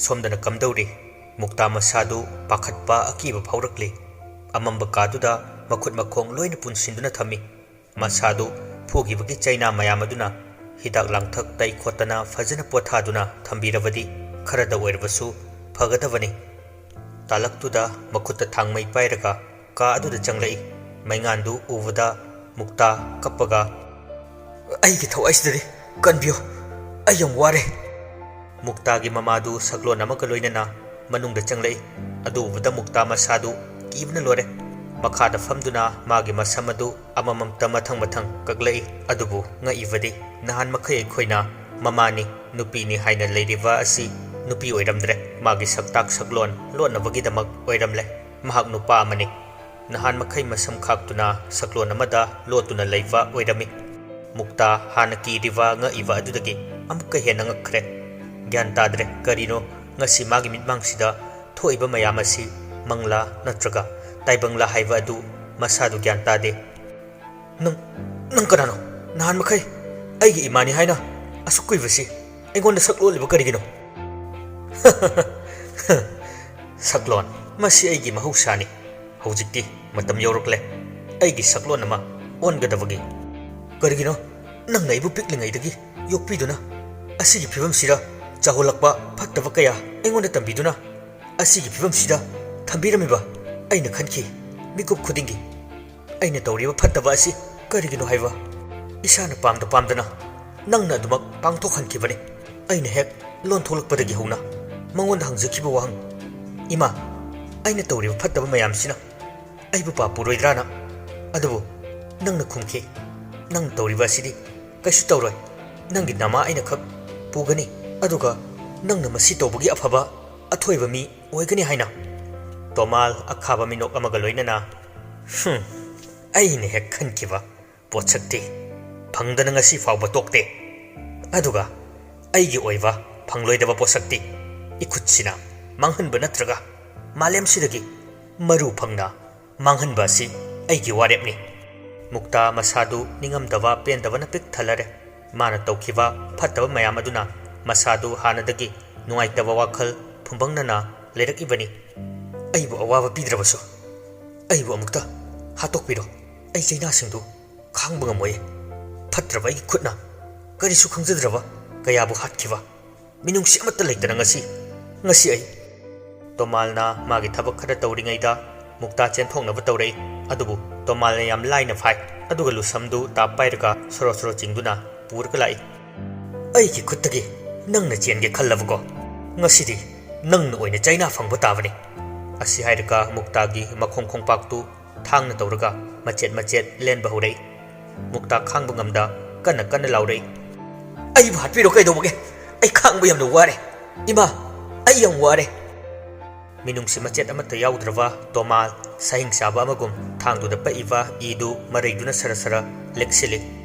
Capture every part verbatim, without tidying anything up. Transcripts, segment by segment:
ꯁꯣꯝꯗꯅ ꯀꯝꯗꯧꯔꯤ? ꯃꯨꯛꯇꯥ ꯃꯁꯥꯗꯨ ꯄꯥꯈꯠꯄ ꯑꯀꯤꯕ ꯐꯥꯎꯔꯛꯂꯤ꯫ ꯑꯃꯝꯕ ꯀꯥꯗꯨꯗ ꯃꯈꯨꯠ ꯃꯈꯣꯡ ꯂꯣꯏꯅ ꯄꯨꯟꯁꯤꯟꯗꯨꯅ ꯊꯝꯃꯤ꯫ ꯃꯁꯥꯗꯨ ꯐꯨꯈꯤꯕꯒꯤ ꯆꯩꯅꯥ ꯃꯌꯥꯝ ꯑꯗꯨꯅ ꯍꯤꯗꯥꯛ ꯂꯥꯡꯊꯛ ꯇꯩ ꯈꯣꯠꯇꯅ ꯐꯖꯅ ꯄꯣꯊꯥꯗꯨꯅ ꯊꯝꯕꯤꯔꯕꯗꯤ ꯈꯔꯗ ꯑꯣꯏꯔꯕꯁꯨ ꯐꯒꯗꯕꯅꯤ꯫ ꯇꯥꯂꯛꯇꯨꯗ ꯃꯈꯨꯠꯇ ꯊꯥꯡꯃꯩ ꯄꯥꯏꯔꯒ ꯀꯥ ꯑꯗꯨꯗ ꯆꯪꯂꯛꯏ꯫ ꯃꯩꯉꯥꯟꯗꯨ ꯎꯕꯗ ꯃꯨꯛꯇꯥ ꯀꯞꯄꯒ, "ꯑꯩꯒꯤ ꯊꯋꯥꯏꯁꯤꯗꯗꯤ ꯀꯟꯕꯤꯌꯨ, ꯑꯩ ꯌꯥꯝ ꯋꯥꯔꯦ꯫" ꯃꯨꯛꯇꯥꯒꯤ ꯃꯃꯥꯗꯨ ꯁꯛꯂꯣꯟ ꯑꯃꯒ ꯂꯣꯏꯅꯅ ꯃꯅꯨꯡꯗ ꯆꯪꯂꯛꯏ꯫ ꯑꯗꯨ ꯎꯕꯗ ꯃꯨꯛꯇꯥ ꯃꯁꯥꯗꯨ ꯀꯤꯕꯅ ꯂꯣꯏꯔꯦ꯫ ꯃꯈꯥꯗ ꯐꯝꯗꯨꯅ ꯃꯥꯒꯤ ꯃꯁꯝ ꯑꯗꯨ ꯑꯃꯃꯝꯇ ꯃꯊꯪ ꯃꯊꯪ ꯀꯛꯂꯛꯏ꯫ ꯑꯗꯨꯕꯨ ꯉꯛꯏꯕꯗꯤ ꯅꯍꯥꯟ ꯃꯈꯩ ꯑꯩꯈꯣꯏꯅ ꯃꯃꯥꯅꯤ, ꯅꯨꯄꯤꯅꯤ ꯍꯥꯏꯅ ꯂꯩꯔꯤꯕ ꯑꯁꯤ ꯅꯨꯄꯤ ꯑꯣꯏꯔꯝꯗ꯭ꯔꯦ꯫ ꯃꯥꯒꯤ ꯁꯛꯇꯥꯛ ꯁꯛꯂꯣꯟ ꯂꯣꯠꯅꯕꯒꯤꯗꯃꯛ ꯑꯣꯏꯔꯝꯂꯦ꯫ ꯃꯍꯥꯛ ꯅꯨꯄꯥ ꯑꯃꯅꯤ꯫ ꯅꯍꯥꯟ ꯃꯈꯩ ꯃꯁꯝ ꯈꯥꯛꯇꯨꯅ ꯁꯛꯂꯣꯟ ꯑꯃꯗ ꯂꯣꯠꯇꯨꯅ ꯂꯩꯕ ꯑꯣꯏꯔꯝꯃꯤ꯫ ꯃꯨꯛꯇꯥ ꯍꯥꯟꯅ ꯀꯤꯔꯤꯕ ꯉꯛꯏꯕ ꯑꯗꯨꯗꯒꯤ ꯑꯃꯨꯛꯀ ꯍꯦꯟꯅ ꯉꯛꯈ꯭ꯔꯦ꯫ ꯒ꯭ꯌꯥꯟ ꯇꯥꯗ꯭ꯔꯦ, ꯀꯔꯤꯅꯣ ꯉꯁꯤ ꯃꯥꯒꯤ ꯃꯤꯠꯃꯥꯡꯁꯤꯗ ꯊꯣꯛꯏꯕ ꯃꯌꯥꯝ ꯑꯁꯤ? ꯃꯪꯂꯥ ꯅꯠꯇ꯭ꯔꯒ ꯇꯥꯏꯕꯪꯂꯥ ꯍꯥꯏꯕ ꯑꯗꯨ ꯃꯁꯥꯗꯨ ꯒ꯭ꯌꯥꯟ ꯇꯥꯗꯦ꯫ "ꯅꯪ, ꯅꯪ ꯀꯅꯥꯅꯣ? ꯅꯍꯥꯟ ꯃꯈꯩ ꯑꯩꯒꯤ ꯏꯃꯥꯅꯤ ꯍꯥꯏꯅ ꯑꯁꯨꯛ ꯀꯨꯏꯕꯁꯤ ꯑꯩꯉꯣꯟꯗ ꯁꯛ ꯂꯣꯜꯂꯤꯕ ꯀꯔꯤꯒꯤꯅꯣ?" "ꯁꯛꯂꯣꯟ, ꯃꯁꯤ ꯑꯩꯒꯤ ꯃꯍꯧꯁꯥꯅꯤ꯫ ꯍꯧꯖꯤꯛꯇꯤ ꯃꯇꯝ ꯌꯧꯔꯛꯂꯦ ꯑꯩꯒꯤ ꯁꯛꯂꯣꯟ ꯑꯃ ꯑꯣꯟꯒꯗꯕꯒꯤ꯫" "ꯀꯔꯤꯒꯤꯅꯣ ꯅꯪꯅ ꯑꯩꯕꯨ ꯄꯤꯛꯂꯤꯉꯩꯗꯒꯤ ꯌꯣꯛꯄꯤꯗꯨꯅ ꯑꯁꯤꯒꯤ ꯐꯤꯕꯝꯁꯤꯗ ꯆꯥꯎꯍꯜꯂꯛꯄ ꯐꯠꯇꯕ ꯀꯌꯥ ꯑꯩꯉꯣꯟꯗ ꯇꯝꯕꯤꯗꯨꯅ ꯑꯁꯤꯒꯤ ꯐꯤꯕꯝꯁꯤꯗ ꯊꯝꯕꯤꯔꯝꯃꯤꯕ?" ꯑꯩꯅ ꯈꯟꯈꯤ꯫ ꯃꯤꯀꯨꯞ ꯈꯨꯗꯤꯡꯒꯤ ꯑꯩꯅ ꯇꯧꯔꯤꯕ ꯐꯠꯇꯕ ꯑꯁꯤ ꯀꯔꯤꯒꯤꯅꯣ ꯍꯥꯏꯕ ꯏꯁꯥꯅ ꯄꯥꯝꯗ ꯄꯥꯝꯗꯅ ꯅꯪꯅ ꯑꯗꯨꯃꯛ ꯄꯥꯡꯊꯣꯛꯍꯟꯈꯤꯕꯅꯤ꯫ ꯑꯩꯅ ꯍꯦꯛ ꯂꯣꯟꯊꯣꯛꯂꯛꯄꯗꯒꯤ ꯍꯧꯅ ꯃꯉꯣꯟꯗ ꯍꯪꯖꯈꯤꯕ ꯋꯥꯍꯪ, "ꯏꯃꯥ, ꯑꯩꯅ ꯇꯧꯔꯤꯕ ꯐꯠꯇꯕ ꯃꯌꯥꯝꯁꯤꯅ ꯑꯩꯕꯨ ꯄꯥꯞ ꯄꯨꯔꯣꯏꯗ꯭ꯔꯥꯅ?" ꯑꯗꯨꯕꯨ ꯅꯪꯅ ꯈꯨꯝꯈꯤ, "ꯅꯪꯅ ꯇꯧꯔꯤꯕ ꯑꯁꯤꯗꯤ ꯀꯩꯁꯨ ꯇꯧꯔꯣꯏ꯫ ꯅꯪꯒꯤ ꯅꯃꯥ ꯑꯩꯅ ꯈꯛ ꯄꯨꯒꯅꯤ, ꯑꯗꯨꯒ ꯅꯪꯅ ꯃꯁꯤ ꯇꯧꯕꯒꯤ ꯑꯐꯕ ꯑꯊꯣꯏꯕ ꯃꯤ ꯑꯣꯏꯒꯅꯤ" ꯍꯥꯏꯅ꯫ ꯇꯣꯃꯥꯜ ꯑꯈꯥꯕ ꯃꯤꯅꯣꯛ ꯑꯃꯒ ꯂꯣꯏꯅꯅ, "ꯍꯨꯝ, ꯑꯩꯅ ꯍꯦꯛ ꯈꯟꯈꯤꯕ ꯄꯣꯠꯁꯛꯇꯤ ꯐꯪꯗꯅ ꯉꯁꯤ ꯐꯥꯎꯕ ꯇꯣꯛꯇꯦ꯫ ꯑꯗꯨꯒ ꯑꯩꯒꯤ ꯑꯣꯏꯕ ꯐꯪꯂꯣꯏꯗꯕ ꯄꯣꯠꯁꯛꯇꯤ ꯏꯈꯨꯠꯁꯤꯅ ꯃꯥꯡꯍꯟꯕ ꯅꯠꯇ꯭ꯔꯒ ꯃꯥꯂꯦꯝꯁꯤꯗꯒꯤ ꯃꯔꯨ ꯐꯪꯅ ꯃꯥꯡꯍꯟꯕ ꯑꯁꯤ ꯑꯩꯒꯤ ꯋꯥꯔꯦꯞꯅꯤ꯫" ꯃꯨꯛꯇꯥ ꯃꯁꯥꯗꯨ ꯅꯤꯡꯉꯝꯗꯕ ꯄꯦꯟꯗꯕꯅ ꯄꯤꯛ ꯊꯜꯂꯔꯦ꯫ ꯃꯥꯅ ꯇꯧꯈꯤꯕ ꯐꯠꯇꯕ ꯃꯌꯥꯝ ꯑꯗꯨꯅ ꯃꯁꯥꯗꯨ ꯍꯥꯟꯅꯗꯒꯤ ꯅꯨꯡꯉꯥꯏꯇꯕ ꯋꯥꯈꯜ ꯐꯨꯝꯕꯪꯅꯅ ꯂꯩꯔꯛꯏꯕꯅꯤ꯫ "ꯑꯩꯕꯨ ꯑꯋꯥꯕ ꯄꯤꯗ꯭ꯔꯕꯁꯨ ꯑꯩꯕꯨ ꯑꯃꯨꯛꯇ ꯍꯥꯠꯇꯣꯛꯄꯤꯔꯣ꯫ ꯑꯩ ꯆꯩꯅꯥꯁꯤꯡꯗꯨ ꯈꯥꯡꯕ ꯉꯝꯃꯣꯏ꯫ ꯐꯠꯇ꯭ꯔꯕ ꯑꯩꯒꯤ ꯈꯨꯠꯅ ꯀꯔꯤꯁꯨ ꯈꯪꯖꯗ꯭ꯔꯕ ꯀꯌꯥꯕꯨ ꯍꯥꯠꯈꯤꯕ꯫ ꯃꯤꯅꯨꯡꯁꯤ ꯑꯃꯠꯇ ꯂꯩꯇꯅ ꯉꯁꯤ, ꯉꯁꯤ ꯑꯩ"꯫ ꯇꯣꯃꯥꯜꯅ ꯃꯥꯒꯤ ꯊꯕꯛ ꯈꯔ ꯇꯧꯔꯤꯉꯩꯗ ꯃꯨꯛꯇꯥ ꯆꯦꯟꯊꯣꯛꯅꯕ ꯇꯧꯔꯛꯏ꯫ ꯑꯗꯨꯕꯨ ꯇꯣꯃꯥꯜꯅ ꯌꯥꯝ ꯂꯥꯏꯅ ꯐꯥꯏ꯫ ꯑꯗꯨꯒ ꯂꯨꯁꯝꯗꯨ ꯇꯥꯞ ꯄꯥꯏꯔꯒ ꯁꯣꯔꯣ ꯁꯣꯔꯣ ꯆꯤꯡꯗꯨꯅ ꯄꯨꯔꯒ ꯂꯥꯛꯏ꯫ "ꯑꯩꯒꯤ ꯈꯨꯠꯇꯒꯤ ꯅꯪꯅ ꯆꯦꯟꯒꯦ ꯈꯜꯂꯕꯀꯣ? ꯉꯁꯤꯗꯤ ꯅꯪꯅ ꯑꯣꯏꯅ ꯆꯩꯅꯥ ꯐꯪꯕ ꯇꯥꯕꯅꯤ"꯫ ꯑꯁꯤ ꯍꯥꯏꯔꯒ ꯃꯨꯛꯇꯥꯒꯤ ꯃꯈꯣꯡ ꯈꯣꯡꯄꯥꯛꯇꯨ ꯊꯥꯡꯅ ꯇꯧꯔꯒ ꯃꯆꯦꯠ ꯃꯆꯦꯠ ꯂꯦꯟꯕ ꯍꯧꯔꯛꯏ꯫ ꯃꯨꯛꯇꯥ ꯈꯥꯡꯕ ꯉꯝꯗ ꯀꯟꯅ ꯀꯟꯅ ꯂꯥꯎꯔꯛꯏ꯫ "ꯑꯩꯕꯨ ꯍꯥꯠꯄꯤꯔꯣ, ꯀꯩꯗꯧꯕꯒꯦ? ꯑꯩ ꯈꯥꯡꯕ ꯌꯥꯝꯅ ꯋꯥꯔꯦ꯫ ꯏꯃꯥ, ꯑꯩ ꯌꯥꯝ ꯋꯥꯔꯦ"꯫ ꯃꯤꯅꯨꯡꯁꯤ ꯃꯆꯦꯠ ꯑꯃꯠꯇ ꯌꯥꯎꯗ꯭ꯔꯕ ꯇꯣꯃꯥꯜ ꯁꯥꯍꯤꯡ ꯆꯥꯕ ꯑꯃꯒꯨꯝ ꯊꯥꯡꯗꯨꯗ ꯄꯛꯏꯕ ꯏꯗꯨ ꯃꯔꯩꯗꯨꯅ ꯁꯔ ꯁꯔ ꯂꯦꯛꯁꯤꯜꯂꯤ꯫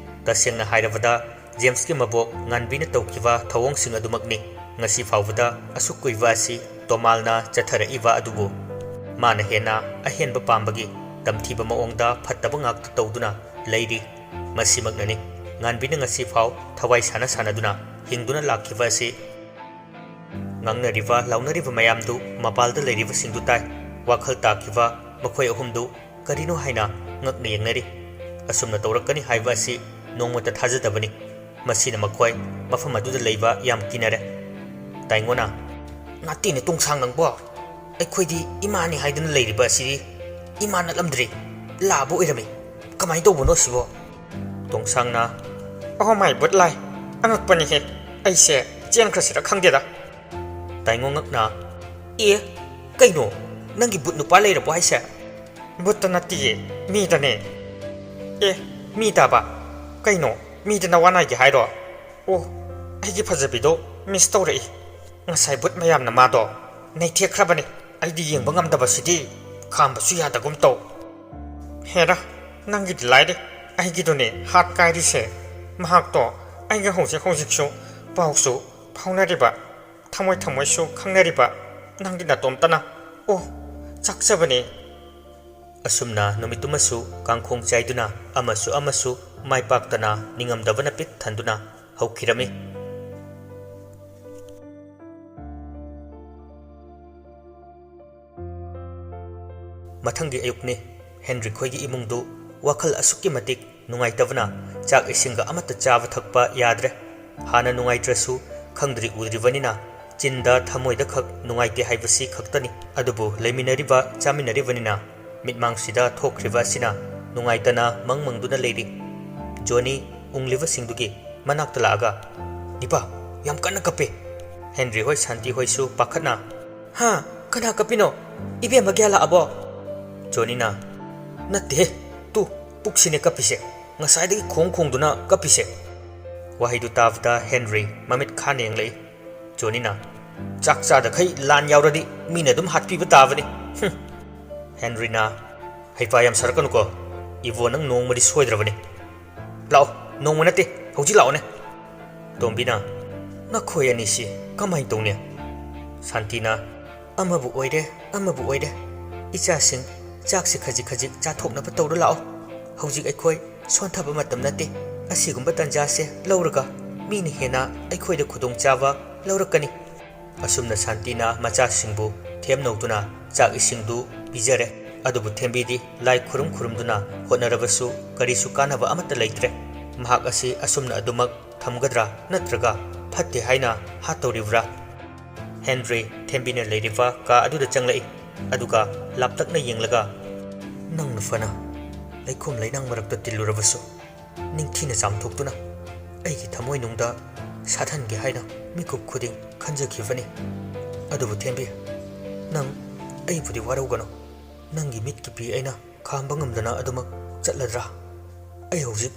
ꯇꯁꯦꯡꯅ ꯍꯥꯏꯔꯕꯗ, ꯖꯦꯝꯁꯀꯤ ꯃꯕꯣꯛ ꯉꯥꯟꯕꯤꯅ ꯇꯧꯈꯤꯕ ꯊꯧꯑꯣꯡꯁꯤꯡ ꯑꯗꯨꯃꯛꯅꯤ ꯉꯁꯤ ꯐꯥꯎꯕꯗ ꯑꯁꯨꯛ ꯀꯨꯏꯕ ꯑꯁꯤ ꯇꯣꯃꯥꯜꯅ ꯆꯠꯊꯔꯛꯏꯕ ꯑꯗꯨꯕꯨ꯫ ꯃꯥꯅ ꯍꯦꯟꯅ ꯑꯍꯦꯟꯕ ꯄꯥꯝꯕꯒꯤ ꯇꯝꯊꯤꯕ ꯃꯑꯣꯡꯗ ꯐꯠꯇꯕ ꯉꯥꯛꯇ ꯇꯧꯗꯨꯅ ꯂꯩꯔꯤ꯫ ꯃꯁꯤꯃꯛꯅꯅꯤ ꯉꯥꯟꯕꯤꯅ ꯉꯁꯤ ꯐꯥꯎ ꯊꯋꯥꯏ ꯁꯥꯟꯅ ꯁꯥꯟꯅꯗꯨꯅ ꯍꯤꯡꯗꯨꯅ ꯂꯥꯛꯈꯤꯕ ꯑꯁꯤ꯫ ꯉꯥꯡꯅꯔꯤꯕ ꯂꯥꯎꯅꯔꯤꯕ ꯃꯌꯥꯝꯗꯨ ꯃꯄꯥꯜꯗ ꯂꯩꯔꯤꯕꯁꯤꯡꯗꯨ ꯇꯥꯏ꯫ ꯋꯥꯈꯜ ꯇꯥꯈꯤꯕ ꯃꯈꯣꯏ ꯑꯍꯨꯝꯗꯨ ꯀꯔꯤꯅꯣ ꯍꯥꯏꯅ ꯉꯛꯅ ꯌꯦꯡꯅꯔꯤ꯫ ꯑꯁꯨꯝꯅ ꯇꯧꯔꯛꯀꯅꯤ ꯍꯥꯏꯕ ꯑꯁꯤ ꯅꯣꯡꯃꯇ ꯊꯥꯖꯗꯕꯅꯤ꯫ ꯃꯁꯤꯅ ꯃꯈꯣꯏ ꯃꯐꯝ ꯑꯗꯨꯗ ꯂꯩꯕ ꯌꯥꯝ ꯀꯤꯅꯔꯦ꯫ ꯇꯥꯏꯉꯣꯅ, "ꯅꯠꯇꯦꯅꯦ ꯇꯣꯡꯁꯥꯡ ꯅꯪꯕꯣ, ꯑꯩꯈꯣꯏꯗꯤ ꯏꯃꯥꯅꯤ ꯍꯥꯏꯗꯨꯅ ꯂꯩꯔꯤꯕ ꯑꯁꯤꯗꯤ ꯏꯃꯥ ꯅꯠꯂꯝꯗ꯭ꯔꯦ, ꯂꯥꯕ ꯑꯣꯏꯔꯝꯃꯤ꯫ ꯀꯃꯥꯏꯅ ꯇꯧꯕꯅꯣ ꯁꯤꯕꯣ?" ꯇꯣꯡꯁꯥꯡꯅ, "ꯑꯍꯣ ꯃꯥꯏ ꯕꯨꯠ ꯂꯥꯏ, ꯑꯉꯛꯄꯅꯤꯍꯦ, ꯑꯩꯁꯦ ꯆꯦꯟꯈ꯭ꯔꯁꯤꯔ ꯈꯪꯗꯦꯗ"꯫ ꯇꯥꯏꯉꯣ ꯉꯛꯅ, "ꯑꯦ, ꯀꯩꯅꯣ, ꯅꯪꯒꯤ ꯕꯨꯠ ꯅꯨꯄꯥ ꯂꯩꯔꯕꯣ ꯍꯥꯏꯁꯦ?" "ꯕꯨꯠꯇ ꯅꯠꯇꯤꯌꯦ, ꯃꯤꯗꯅꯦ"꯫ "ꯑꯦ, ꯃꯤ ꯇꯥꯕ? ꯀꯩꯅꯣ, ꯃꯤꯗ ꯅꯋꯥ ꯅꯥꯏꯒꯦ ꯍꯥꯏꯔꯣ? ꯑꯣ, ꯑꯩꯒꯤ ꯐꯖꯕꯤꯗꯣ ꯃꯤꯁ ꯇꯧꯔꯛꯏ꯫ ꯉꯁꯥꯏ ꯕꯨꯠ ꯃꯌꯥꯝꯅ ꯃꯥꯗꯣ ꯅꯩꯊꯦꯛꯈ꯭ꯔꯕꯅꯤ꯫ ꯑꯩꯗꯤ ꯌꯦꯡꯕ ꯉꯝꯗꯕꯁꯤꯗꯤ ꯈꯥꯝꯕꯁꯨ ꯌꯥꯗꯒꯨꯝ ꯇꯧ"꯫ "ꯍꯦꯔꯥ, ꯅꯪꯒꯤꯗꯤ ꯂꯥꯏꯔꯤ, ꯑꯩꯒꯤꯗꯨꯅꯦ ꯍꯥꯠ ꯀꯥꯏꯔꯤꯁꯦ꯫ ꯃꯍꯥꯛꯇꯣ ꯑꯩꯒ ꯍꯧꯖꯤꯛ ꯍꯧꯖꯤꯛꯁꯨ ꯄꯥꯎꯁꯨ ꯐꯥꯎꯅꯔꯤꯕ, ꯊꯃꯣꯏ ꯊꯃꯣꯏꯁꯨ ꯈꯪꯅꯔꯤꯕ ꯅꯪꯗꯤ ꯅꯇꯣꯝꯇꯅ꯫ ꯑꯣ, ꯆꯥꯛꯆꯕꯅꯦ"꯫ ꯑꯁꯨꯝꯅ ꯅꯨꯃꯤꯠꯇꯨꯃꯁꯨ ꯀꯥꯡꯈꯣꯡ ꯆꯥꯏꯗꯨꯅ ꯑꯃꯁꯨ ꯑꯃꯁꯨ ꯃꯥꯏ ꯄꯥꯛꯇꯅ ꯅꯤꯡꯉꯝꯗꯕꯅ ꯄꯤꯛ ꯊꯟꯗꯨꯅ ꯍꯧꯈꯤꯔꯝꯃꯤ꯫ ꯃꯊꯪꯒꯤ ꯑꯌꯨꯛꯅꯤ꯫ ꯍꯦꯟꯔꯤ ꯈꯣꯏꯒꯤ ꯏꯃꯨꯡꯗꯨ ꯋꯥꯈꯜ ꯑꯁꯨꯛꯀꯤ ꯃꯇꯤꯛ ꯅꯨꯡꯉꯥꯏꯇꯕꯅ ꯆꯥꯛ ꯏꯁꯤꯡꯒ ꯑꯃꯠꯇ ꯆꯥꯕ ꯊꯛꯄ ꯌꯥꯗ꯭ꯔꯦ꯫ ꯍꯥꯟꯅ ꯅꯨꯡꯉꯥꯏꯇ꯭ꯔꯁꯨ ꯈꯪꯗ꯭ꯔꯤ ꯎꯗ꯭ꯔꯤꯕꯅꯤꯅ ꯆꯤꯟꯗ ꯊꯃꯣꯏꯗ ꯈꯛ ꯅꯨꯡꯉꯥꯏꯇꯦ ꯍꯥꯏꯕꯁꯤ ꯈꯛꯇꯅꯤ꯫ ꯑꯗꯨꯕꯨ ꯂꯩꯃꯤꯟꯅꯔꯤꯕ ꯆꯥꯃꯤꯟꯅꯔꯤꯕꯅꯤꯅ ꯃꯤꯠꯃꯥꯡꯁꯤꯗ ꯊꯣꯛꯈ꯭ꯔꯤꯕ ꯑꯁꯤꯅ ꯅꯨꯡꯉꯥꯏꯇꯅ ꯃꯪ ꯃꯪꯗꯨꯅ ꯂꯩꯔꯤ꯫ ꯖꯣꯅꯤ ꯎꯪꯂꯤꯕꯁꯤꯡꯗꯨꯒꯤ ꯃꯅꯥꯛꯇ ꯂꯥꯛꯑꯒ, "ꯏꯄꯥ, ꯌꯥꯝ ꯀꯟꯅ ꯀꯞꯄꯦ!" ꯍꯦꯟꯔꯤ ꯍꯣꯏ ꯁꯥꯟꯇꯤ ꯍꯣꯏꯁꯨ ꯄꯥꯈꯠꯅ, "ꯍꯥ? ꯀꯅꯥ ꯀꯞꯄꯤꯅꯣ? ꯏꯕꯦꯝꯃ ꯒ꯭ꯌꯥꯟ ꯂꯥꯛꯑꯕꯣ?" ꯖꯣꯅꯤꯅ, "ꯅꯠꯇꯦꯍꯦ, ꯇꯨ, ꯄꯨꯛꯁꯤꯅꯦ ꯀꯞꯄꯤꯁꯦ꯫ ꯉꯁꯥꯏꯗꯒꯤ ꯈꯣꯡ ꯈꯣꯡꯗꯨꯅ ꯀꯞꯄꯤꯁꯦ꯫" ꯋꯥꯍꯩꯗꯨ ꯇꯥꯕꯗ ꯍꯦꯟꯔꯤ ꯃꯃꯤꯠ ꯈꯥꯅ ꯌꯦꯡꯂꯛꯏ꯫ ꯖꯣꯅꯤꯅ, "ꯆꯥꯛ ꯆꯥꯗꯈꯩ ꯂꯥꯟ ꯌꯥꯎꯔꯗꯤ ꯃꯤꯅ ꯑꯗꯨꯝ ꯍꯥꯠꯄꯤꯕ ꯇꯥꯕꯅꯤ꯫ ꯍꯨꯝ!" ꯍꯦꯟꯔꯤꯅ, "ꯍꯩꯄꯥ ꯌꯥꯝ ꯁꯥꯔꯛꯀꯅꯨꯀꯣ꯫ ꯏꯕꯣ, ꯅꯪ ꯅꯣꯡꯃꯗꯤ ꯁꯣꯏꯗ꯭ꯔꯕꯅꯤ꯫ ꯂꯥꯛꯑꯣ, ꯅꯣꯡꯃ ꯅꯠꯇꯦ, ꯍꯧꯖꯤꯛ ꯂꯥꯛꯑꯣꯅꯦ꯫" ꯇꯣꯝꯕꯤꯅ, "ꯅꯈꯣꯏ ꯑꯅꯤꯁꯤ ꯀꯃꯥꯏꯅ ꯇꯧꯅꯤ?" ꯁꯥꯟꯇꯤꯅ, "ꯑꯃꯕꯨ ꯑꯣꯏꯔꯦ, ꯑꯃꯕꯨ ꯑꯣꯏꯔꯦ꯫ ꯏꯆꯥꯁꯤꯡ, ꯆꯥꯛꯁꯤ ꯈꯖꯤꯛ ꯈꯖꯤꯛ ꯆꯥꯊꯣꯛꯅꯕ ꯇꯧꯔꯨ ꯂꯥꯛꯑꯣ꯫ ꯍꯧꯖꯤꯛ ꯑꯩꯈꯣꯏ ꯁꯣꯟꯊꯕ ꯃꯇꯝ ꯅꯠꯇꯦ꯫ ꯑꯁꯤꯒꯨꯝꯕ ꯇꯥꯟꯖꯥꯁꯦ ꯂꯧꯔꯒ ꯃꯤꯅ ꯍꯦꯟꯅ ꯑꯩꯈꯣꯏꯗ ꯈꯨꯗꯣꯡꯆꯥꯕ ꯂꯧꯔꯛꯀꯅꯤ꯫" ꯑꯁꯨꯝꯅ ꯁꯥꯟꯇꯤꯅ ꯃꯆꯥꯁꯤꯡꯕꯨ ꯊꯦꯝꯅꯧꯗꯨꯅ ꯆꯥꯛ ꯏꯁꯤꯡꯗꯨ ꯄꯤꯖꯔꯦ꯫ ꯑꯗꯨꯕꯨ ꯊꯦꯝꯕꯤꯗꯤ ꯂꯥꯏ ꯈꯨꯔꯨꯝ ꯈꯨꯔꯨꯝꯗꯨꯅ ꯍꯣꯠꯅꯔꯕꯁꯨ ꯀꯔꯤꯁꯨ ꯀꯥꯟꯅꯕ ꯑꯃꯠꯇ ꯂꯩꯇ꯭ꯔꯦ꯫ ꯃꯍꯥꯛ ꯑꯁꯤ ꯑꯁꯨꯝꯅ ꯑꯗꯨꯃꯛ ꯊꯝꯒꯗ꯭ꯔꯥ ꯅꯠꯇ꯭ꯔꯒ ꯐꯠꯇꯦ ꯍꯥꯏꯅ ꯍꯥꯠꯇꯧꯔꯤꯕ꯭ꯔꯥ? ꯍꯦꯟꯔꯤ ꯊꯦꯝꯕꯤꯅ ꯂꯩꯔꯤꯕ ꯀꯥ ꯑꯗꯨꯗ ꯆꯪꯂꯛꯏ꯫ ꯑꯗꯨꯒ ꯂꯥꯞꯇꯛꯅ ꯌꯦꯡꯂꯒ, "ꯅꯪꯅ ꯐꯅ ꯂꯩꯈꯣꯝ ꯂꯩꯅꯥꯡ ꯃꯔꯛꯇ ꯇꯤꯜꯂꯨꯔꯕꯁꯨ, ꯅꯤꯡꯊꯤꯅ ꯆꯥꯝꯊꯣꯛꯇꯨꯅ ꯑꯩꯒꯤ ꯊꯃꯣꯏꯅꯨꯡꯗ ꯁꯥꯠꯍꯟꯒꯦ ꯍꯥꯏꯅ ꯃꯤꯀꯨꯞ ꯈꯨꯗꯤꯡ ꯈꯟꯖꯈꯤꯕꯅꯤ꯫ ꯑꯗꯨꯕꯨ ꯊꯦꯝꯕꯤ, ꯅꯪ ꯑꯩꯕꯨꯗꯤ ꯋꯥꯔꯧꯒꯅꯨ꯫ ꯅꯪꯒꯤ ꯃꯤꯠꯀꯤ ꯄꯤ ꯑꯩꯅ ꯈꯥꯝꯕ ꯉꯝꯗꯅ ꯑꯗꯨꯃꯛ ꯆꯠꯂꯗ꯭ꯔꯥ? ꯑꯩ ꯍꯧꯖꯤꯛ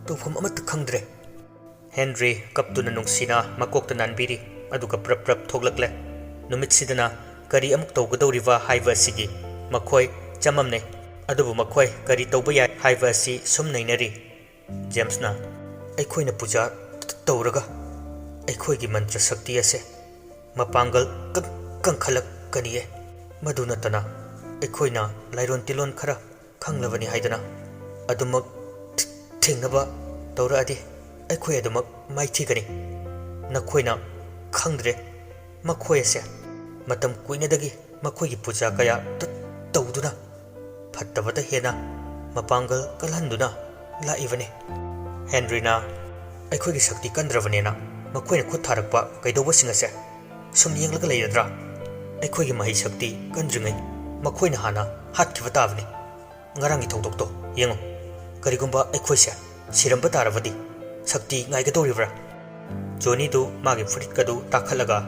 ꯇꯧꯐꯝ ꯑꯃꯠꯇ ꯈꯪꯗ꯭ꯔꯦ꯫" ꯍꯦꯟꯔꯤ ꯀꯞꯇꯨꯅ ꯅꯨꯡꯁꯤꯅ ꯃꯀꯣꯛꯇ ꯅꯥꯟꯕꯤꯔꯤ, ꯑꯗꯨꯒ ꯄ꯭ꯔꯞ ꯄ꯭ꯔꯞ ꯊꯣꯛꯂꯛꯂꯦ꯫ ꯅꯨꯃꯤꯠꯁꯤꯗꯅ ꯀꯔꯤ ꯑꯃꯨꯛ ꯇꯧꯒꯗꯧꯔꯤꯕ ꯍꯥꯏꯕ ꯑꯁꯤꯒꯤ ꯃꯈꯣꯏ ꯆꯃꯝꯅꯩ꯫ ꯑꯗꯨꯕꯨ ꯃꯈꯣꯏ ꯀꯔꯤ ꯇꯧꯕ ꯌꯥꯏ ꯍꯥꯏꯕ ꯑꯁꯤ ꯁꯨꯝ ꯅꯩꯅꯔꯤ꯫ ꯖꯦꯝꯁꯅ, "ꯑꯩꯈꯣꯏꯅ ꯄꯨꯖꯥ ꯇꯧꯔꯒ ꯑꯩꯈꯣꯏꯒꯤ ꯃꯟꯇ꯭ꯔ ꯁꯛꯇꯤ ꯑꯁꯦ ꯃꯄꯥꯡꯒꯜ ꯀ-, ꯀꯟꯈꯠꯂꯛꯀꯅꯤꯌꯦ꯫ ꯃꯗꯨ ꯅꯠꯇꯅ ꯑꯩꯈꯣꯏꯅ ꯂꯥꯏꯔꯣꯟ ꯇꯤꯂꯣꯟ ꯈꯔ ꯈꯪꯂꯕꯅꯤ ꯍꯥꯏꯗꯨꯅ ꯑꯗꯨꯃꯛ ꯊꯤ-, ꯊꯤꯡꯅꯕ ꯇꯧꯔꯛꯑꯗꯤ ꯑꯩꯈꯣꯏ ꯑꯗꯨꯃꯛ ꯃꯥꯏꯊꯤꯒꯅꯤ꯫ ꯅꯈꯣꯏꯅ ꯈꯪꯗ꯭ꯔꯦ, ꯃꯈꯣꯏ ꯑꯁꯦ ꯃꯇꯝ ꯀꯨꯏꯅꯗꯒꯤ ꯃꯈꯣꯏꯒꯤ ꯄꯨꯖꯥ ꯀꯌꯥ ꯇ-, ꯇꯧꯗꯨꯅ ꯐꯠꯇꯕꯗ ꯍꯦꯟꯅ ꯃꯄꯥꯡꯒꯜ ꯀꯜꯍꯟꯗꯨꯅ ꯂꯥꯛꯏꯕꯅꯤ꯫ ꯍꯦꯟꯔꯤꯅ ꯑꯩꯈꯣꯏꯒꯤ ꯁꯛꯇꯤ ꯀꯟꯗ꯭ꯔꯕꯅꯦꯅ ꯃꯈꯣꯏꯅ ꯈꯨꯠ ꯊꯥꯔꯛꯄ ꯀꯩꯗꯧꯕꯁꯤꯡ ꯑꯁꯦ ꯁꯨꯝ ꯌꯦꯡꯂꯒ ꯂꯩꯔꯗ꯭ꯔꯥ? ꯑꯩꯈꯣꯏꯒꯤ ꯃꯍꯩ ꯁꯛꯇꯤ ꯀꯟꯗ꯭ꯔꯤꯉꯩ ꯃꯈꯣꯏꯅ ꯍꯥꯟꯅ ꯍꯥꯠꯈꯤꯕ ꯇꯥꯕꯅꯤ꯫ ꯉꯔꯥꯡꯒꯤ ꯊꯧꯗꯣꯛꯇꯣ ꯌꯦꯡꯉꯨ꯫ ꯀꯔꯤꯒꯨꯝꯕ ꯑꯩꯈꯣꯏꯁꯦ ꯁꯤꯔꯝꯕ ꯇꯥꯔꯕꯗꯤ ꯁꯛꯇꯤ ꯉꯥꯏꯒꯗꯧꯔꯤꯕ꯭ꯔꯥ? ꯖꯣꯅꯤꯗꯨ ꯃꯥꯒꯤ ꯐꯨꯔꯤꯠꯀꯗꯨ ꯇꯥꯈꯠꯂꯒ,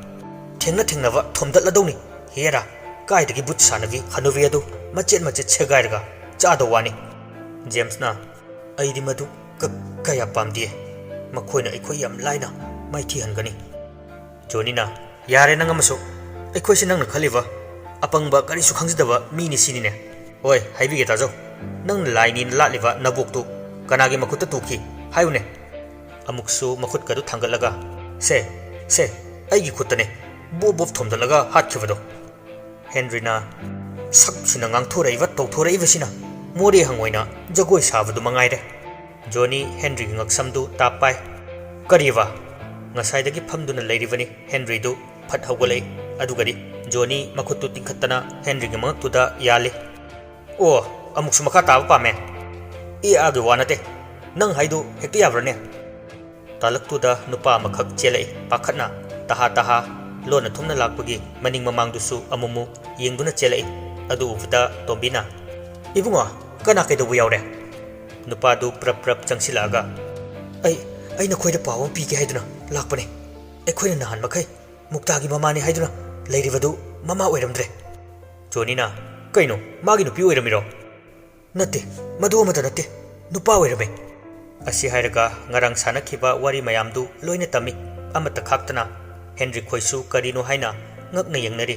"ꯊꯦꯡꯅ ꯊꯦꯡꯅꯕ ꯊꯣꯝꯗꯠꯂꯗꯧꯅꯤ꯫ ꯍꯦꯔꯥ, ꯀꯥꯏꯗꯒꯤ ꯕꯨꯠ ꯁꯥꯟꯅꯕꯤ ꯍꯅꯨꯕꯤ ꯑꯗꯨ ꯃꯆꯦꯠ ꯃꯆꯦꯠ ꯁꯦꯒꯥꯏꯔꯒ ꯆꯥꯗꯧ ꯋꯥꯅꯤ꯫" ꯖꯦꯝꯁꯅ, "ꯑꯩꯗꯤ ꯃꯗꯨ ꯀ-, ꯀꯌꯥ ꯄꯥꯝꯗꯦ꯫ ꯃꯈꯣꯏꯅ ꯑꯩꯈꯣꯏ ꯌꯥꯝ ꯂꯥꯏꯅ ꯃꯥꯏꯊꯤꯍꯟꯒꯅꯤ꯫" ꯖꯣꯅꯤꯅ, "ꯌꯥꯔꯦ ꯅꯪ ꯑꯃꯁꯨ꯫ ꯑꯩꯈꯣꯏꯁꯦ ꯅꯪꯅ ꯈꯜꯂꯤꯕ ꯑꯄꯪꯕ, ꯀꯔꯤꯁꯨ ꯈꯪꯖꯗꯕ ꯃꯤꯅꯤ ꯁꯤꯅꯤꯅꯦ꯫ ꯍꯣꯏ, ꯍꯥꯏꯕꯤꯒꯦ ꯇꯥꯖꯧ꯫ ꯅꯪꯅ ꯂꯥꯏꯅꯤꯅ ꯂꯥꯠꯂꯤꯕ ꯅꯕꯣꯛꯇꯨ ꯀꯅꯥꯒꯤ ꯃꯈꯨꯠꯇ ꯇꯨꯈꯤ? ꯍꯥꯏꯌꯨꯅꯦ꯫" ꯑꯃꯨꯛꯁꯨ ꯃꯈꯨꯠꯀꯗꯨ ꯊꯥꯡꯒꯠꯂꯒ, "ꯁꯦ, ꯁꯦ, ꯑꯩꯒꯤ ꯈꯨꯠꯇꯅꯦ ꯕꯣꯞ ꯕꯣꯞ ꯊꯣꯝꯗꯠꯂꯒ ꯍꯥꯠꯈꯤꯕꯗꯣ꯫" ꯍꯦꯟꯔꯤꯅ, "ꯁꯛꯁꯤꯅ ꯉꯥꯡꯊꯣꯔꯛꯏꯕ ꯇꯧꯊꯣꯔꯛꯏꯕꯁꯤꯅ ꯃꯣꯔꯦ ꯍꯪꯉꯣꯏꯅ ꯖꯒꯣꯏ ꯁꯥꯕꯗꯨ ꯃꯉꯥꯏꯔꯦ꯫" ꯖꯣꯅꯤ ꯍꯦꯟꯔꯤꯒꯤ ꯉꯛꯁꯝꯗꯨ ꯇꯥꯞ ꯄꯥꯏ꯫ "ꯀꯔꯤꯕ?" ꯉꯁꯥꯏꯗꯒꯤ ꯐꯝꯗꯨꯅ ꯂꯩꯔꯤꯕꯅꯤ ꯍꯦꯟꯔꯤꯗꯨ꯫ ꯐꯠ ꯍꯧꯒꯠꯂꯛꯏ꯫ ꯑꯗꯨꯒꯗꯤ ꯖꯣꯅꯤ ꯃꯈꯨꯠꯇꯨ ꯇꯤꯡꯈꯠꯇꯅ ꯍꯦꯟꯔꯤꯒꯤ ꯃꯉꯛꯇꯨꯗ ꯌꯥꯜꯂꯤ꯫ "ꯑꯣ, ꯑꯃꯨꯛꯁꯨ ꯃꯈꯥ ꯇꯥꯕ ꯄꯥꯝꯃꯦ?" "ꯑꯦ ꯑꯥꯒꯤ ꯋꯥ ꯅꯠꯇꯦ꯫ ꯅꯪ ꯍꯥꯏꯗꯨ ꯍꯦꯛꯇ ꯌꯥꯕ꯭ꯔꯥꯅꯦ?" ꯇꯥꯂꯛꯇꯨꯗ ꯅꯨꯄꯥ ꯑꯃꯈꯛ ꯆꯦꯜꯂꯛꯏ, ꯄꯥꯈꯠꯅ꯫ ꯇꯍꯥ ꯇꯍꯥ ꯂꯣꯟꯅ ꯊꯨꯝꯅ ꯂꯥꯛꯄꯒꯤ ꯃꯅꯤꯡ ꯃꯃꯥꯡꯗꯨꯁꯨ ꯑꯃꯨꯛꯃꯨꯛ ꯌꯦꯡꯗꯨꯅ ꯆꯦꯜꯂꯛꯏ꯫ ꯑꯗꯨ ꯎꯕꯗ ꯇꯣꯝꯕꯤꯅ, "ꯏꯕꯨꯡꯉꯣ, ꯀꯅꯥ ꯀꯩꯗꯧꯕ ꯌꯥꯎꯔꯦ?" ꯅꯨꯄꯥꯗꯨ ꯄ꯭ꯔꯞ ꯄ꯭ꯔꯞ ꯆꯪꯁꯤꯜꯂꯛꯑꯒ, "ꯑꯩ, ꯑꯩ ꯅꯈꯣꯏꯗ ꯄꯥꯎ ꯑꯃ ꯄꯤꯒꯦ ꯍꯥꯏꯗꯨꯅ ꯂꯥꯛꯄꯅꯦ꯫ ꯑꯩꯈꯣꯏꯅ ꯅꯍꯥꯟ ꯃꯈꯩ ꯃꯨꯛꯇꯥꯒꯤ ꯃꯃꯥꯅꯤ ꯍꯥꯏꯗꯨꯅ ꯂꯩꯔꯤꯕꯗꯨ ꯃꯃꯥ ꯑꯣꯏꯔꯝꯗ꯭ꯔꯦ꯫" ꯖꯣꯅꯤꯅ, "ꯀꯩꯅꯣ, ꯃꯥꯒꯤ ꯅꯨꯄꯤ ꯑꯣꯏꯔꯝꯃꯤꯔꯣ?" "ꯅꯠꯇꯦ, ꯃꯗꯨ ꯑꯃꯠꯇ ꯅꯠꯇꯦ, ꯅꯨꯄꯥ ꯑꯣꯏꯔꯝꯃꯦ꯫" ꯑꯁꯤ ꯍꯥꯏꯔꯒ ꯉꯔꯥꯡ ꯁꯥꯟꯅꯈꯤꯕ ꯋꯥꯔꯤ ꯃꯌꯥꯝꯗꯨ ꯂꯣꯏꯅ ꯇꯝꯃꯤ꯫ ꯑꯃꯠꯇ ꯈꯥꯛꯇꯅ ꯍꯦꯟꯔꯤ ꯈꯣꯏꯁꯨ ꯀꯔꯤꯅꯣ ꯍꯥꯏꯅ ꯉꯛꯅ ꯌꯦꯡꯅꯔꯤ꯫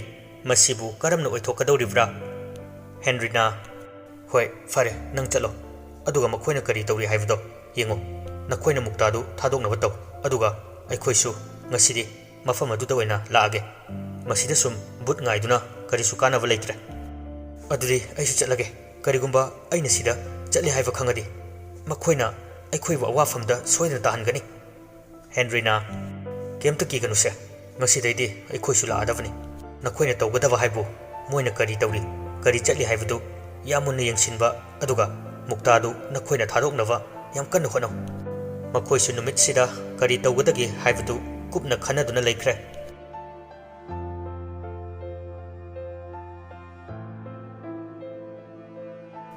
ꯃꯁꯤꯕꯨ ꯀꯔꯝꯅ ꯑꯣꯏꯊꯣꯛꯀꯗꯧꯔꯤꯕ꯭ꯔꯥ? ꯍꯦꯟꯔꯤꯅ, "ꯍꯣꯏ, ꯐꯔꯦ, ꯅꯪ ꯆꯠꯂꯣ꯫ ꯑꯗꯨꯒ ꯃꯈꯣꯏꯅ ꯀꯔꯤ ꯇꯧꯔꯤ ꯍꯥꯏꯕꯗꯣ ꯌꯦꯡꯉꯨ꯫ ꯅꯈꯣꯏꯅ ꯃꯨꯛꯇꯥꯗꯨ ꯊꯥꯗꯣꯛꯅꯕ ꯇꯧ꯫ ꯑꯗꯨꯒ ꯑꯩꯈꯣꯏꯁꯨ ꯉꯁꯤꯗꯤ ꯃꯐꯝ ꯑꯗꯨꯗ ꯑꯣꯏꯅ ꯂꯥꯛꯑꯒꯦ꯫ ꯃꯁꯤꯗ ꯁꯨꯝ ꯕꯨꯠ ꯉꯥꯏꯗꯨꯅ ꯀꯔꯤꯁꯨ ꯀꯥꯟꯅꯕ ꯂꯩꯇ꯭ꯔꯦ꯫ ꯑꯗꯨꯗꯤ ꯑꯩꯁꯨ ꯆꯠꯂꯒꯦ꯫ ꯀꯔꯤꯒꯨꯝꯕ ꯑꯩꯅ ꯁꯤꯗ ꯆꯠꯂꯦ ꯍꯥꯏꯕ ꯈꯪꯉꯗꯤ ꯃꯈꯣꯏꯅ ꯑꯩꯈꯣꯏꯕꯨ ꯑꯋꯥꯐꯝꯗ ꯁꯣꯏꯗꯅ ꯇꯥꯍꯟꯒꯅꯤ꯫" ꯍꯦꯟꯔꯤꯅ, "ꯀꯩꯝꯇ ꯀꯤꯒꯅꯨꯁꯦ, ꯉꯁꯤꯗꯩꯗꯤ ꯑꯩꯈꯣꯏꯁꯨ ꯂꯥꯛꯑꯗꯕꯅꯤ꯫ ꯅꯈꯣꯏꯅ ꯇꯧꯒꯗꯕ ꯍꯥꯏꯕꯨ ꯃꯣꯏꯅ ꯀꯔꯤ ꯇꯧꯔꯤ, ꯀꯔꯤ ꯆꯠꯂꯤ ꯍꯥꯏꯕꯗꯨ ꯌꯥꯝ ꯃꯨꯟꯅ ꯌꯦꯡꯁꯤꯟꯕ, ꯑꯗꯨꯒ ꯃꯨꯛꯇꯥꯗꯨ ꯅꯈꯣꯏꯅ ꯊꯥꯗꯣꯛꯅꯕ ꯌꯥꯝ ꯀꯟꯅ ꯍꯣꯠꯅꯧ꯫ ꯃꯈꯣꯏꯁꯨ ꯅꯨꯃꯤꯠꯁꯤꯗ ꯀꯔꯤ ꯇꯧꯒꯗꯒꯦ ꯍꯥꯏꯕꯗꯨ ꯀꯨꯞꯅ ꯈꯟꯅꯗꯨꯅ ꯂꯩꯈ꯭ꯔꯦ꯫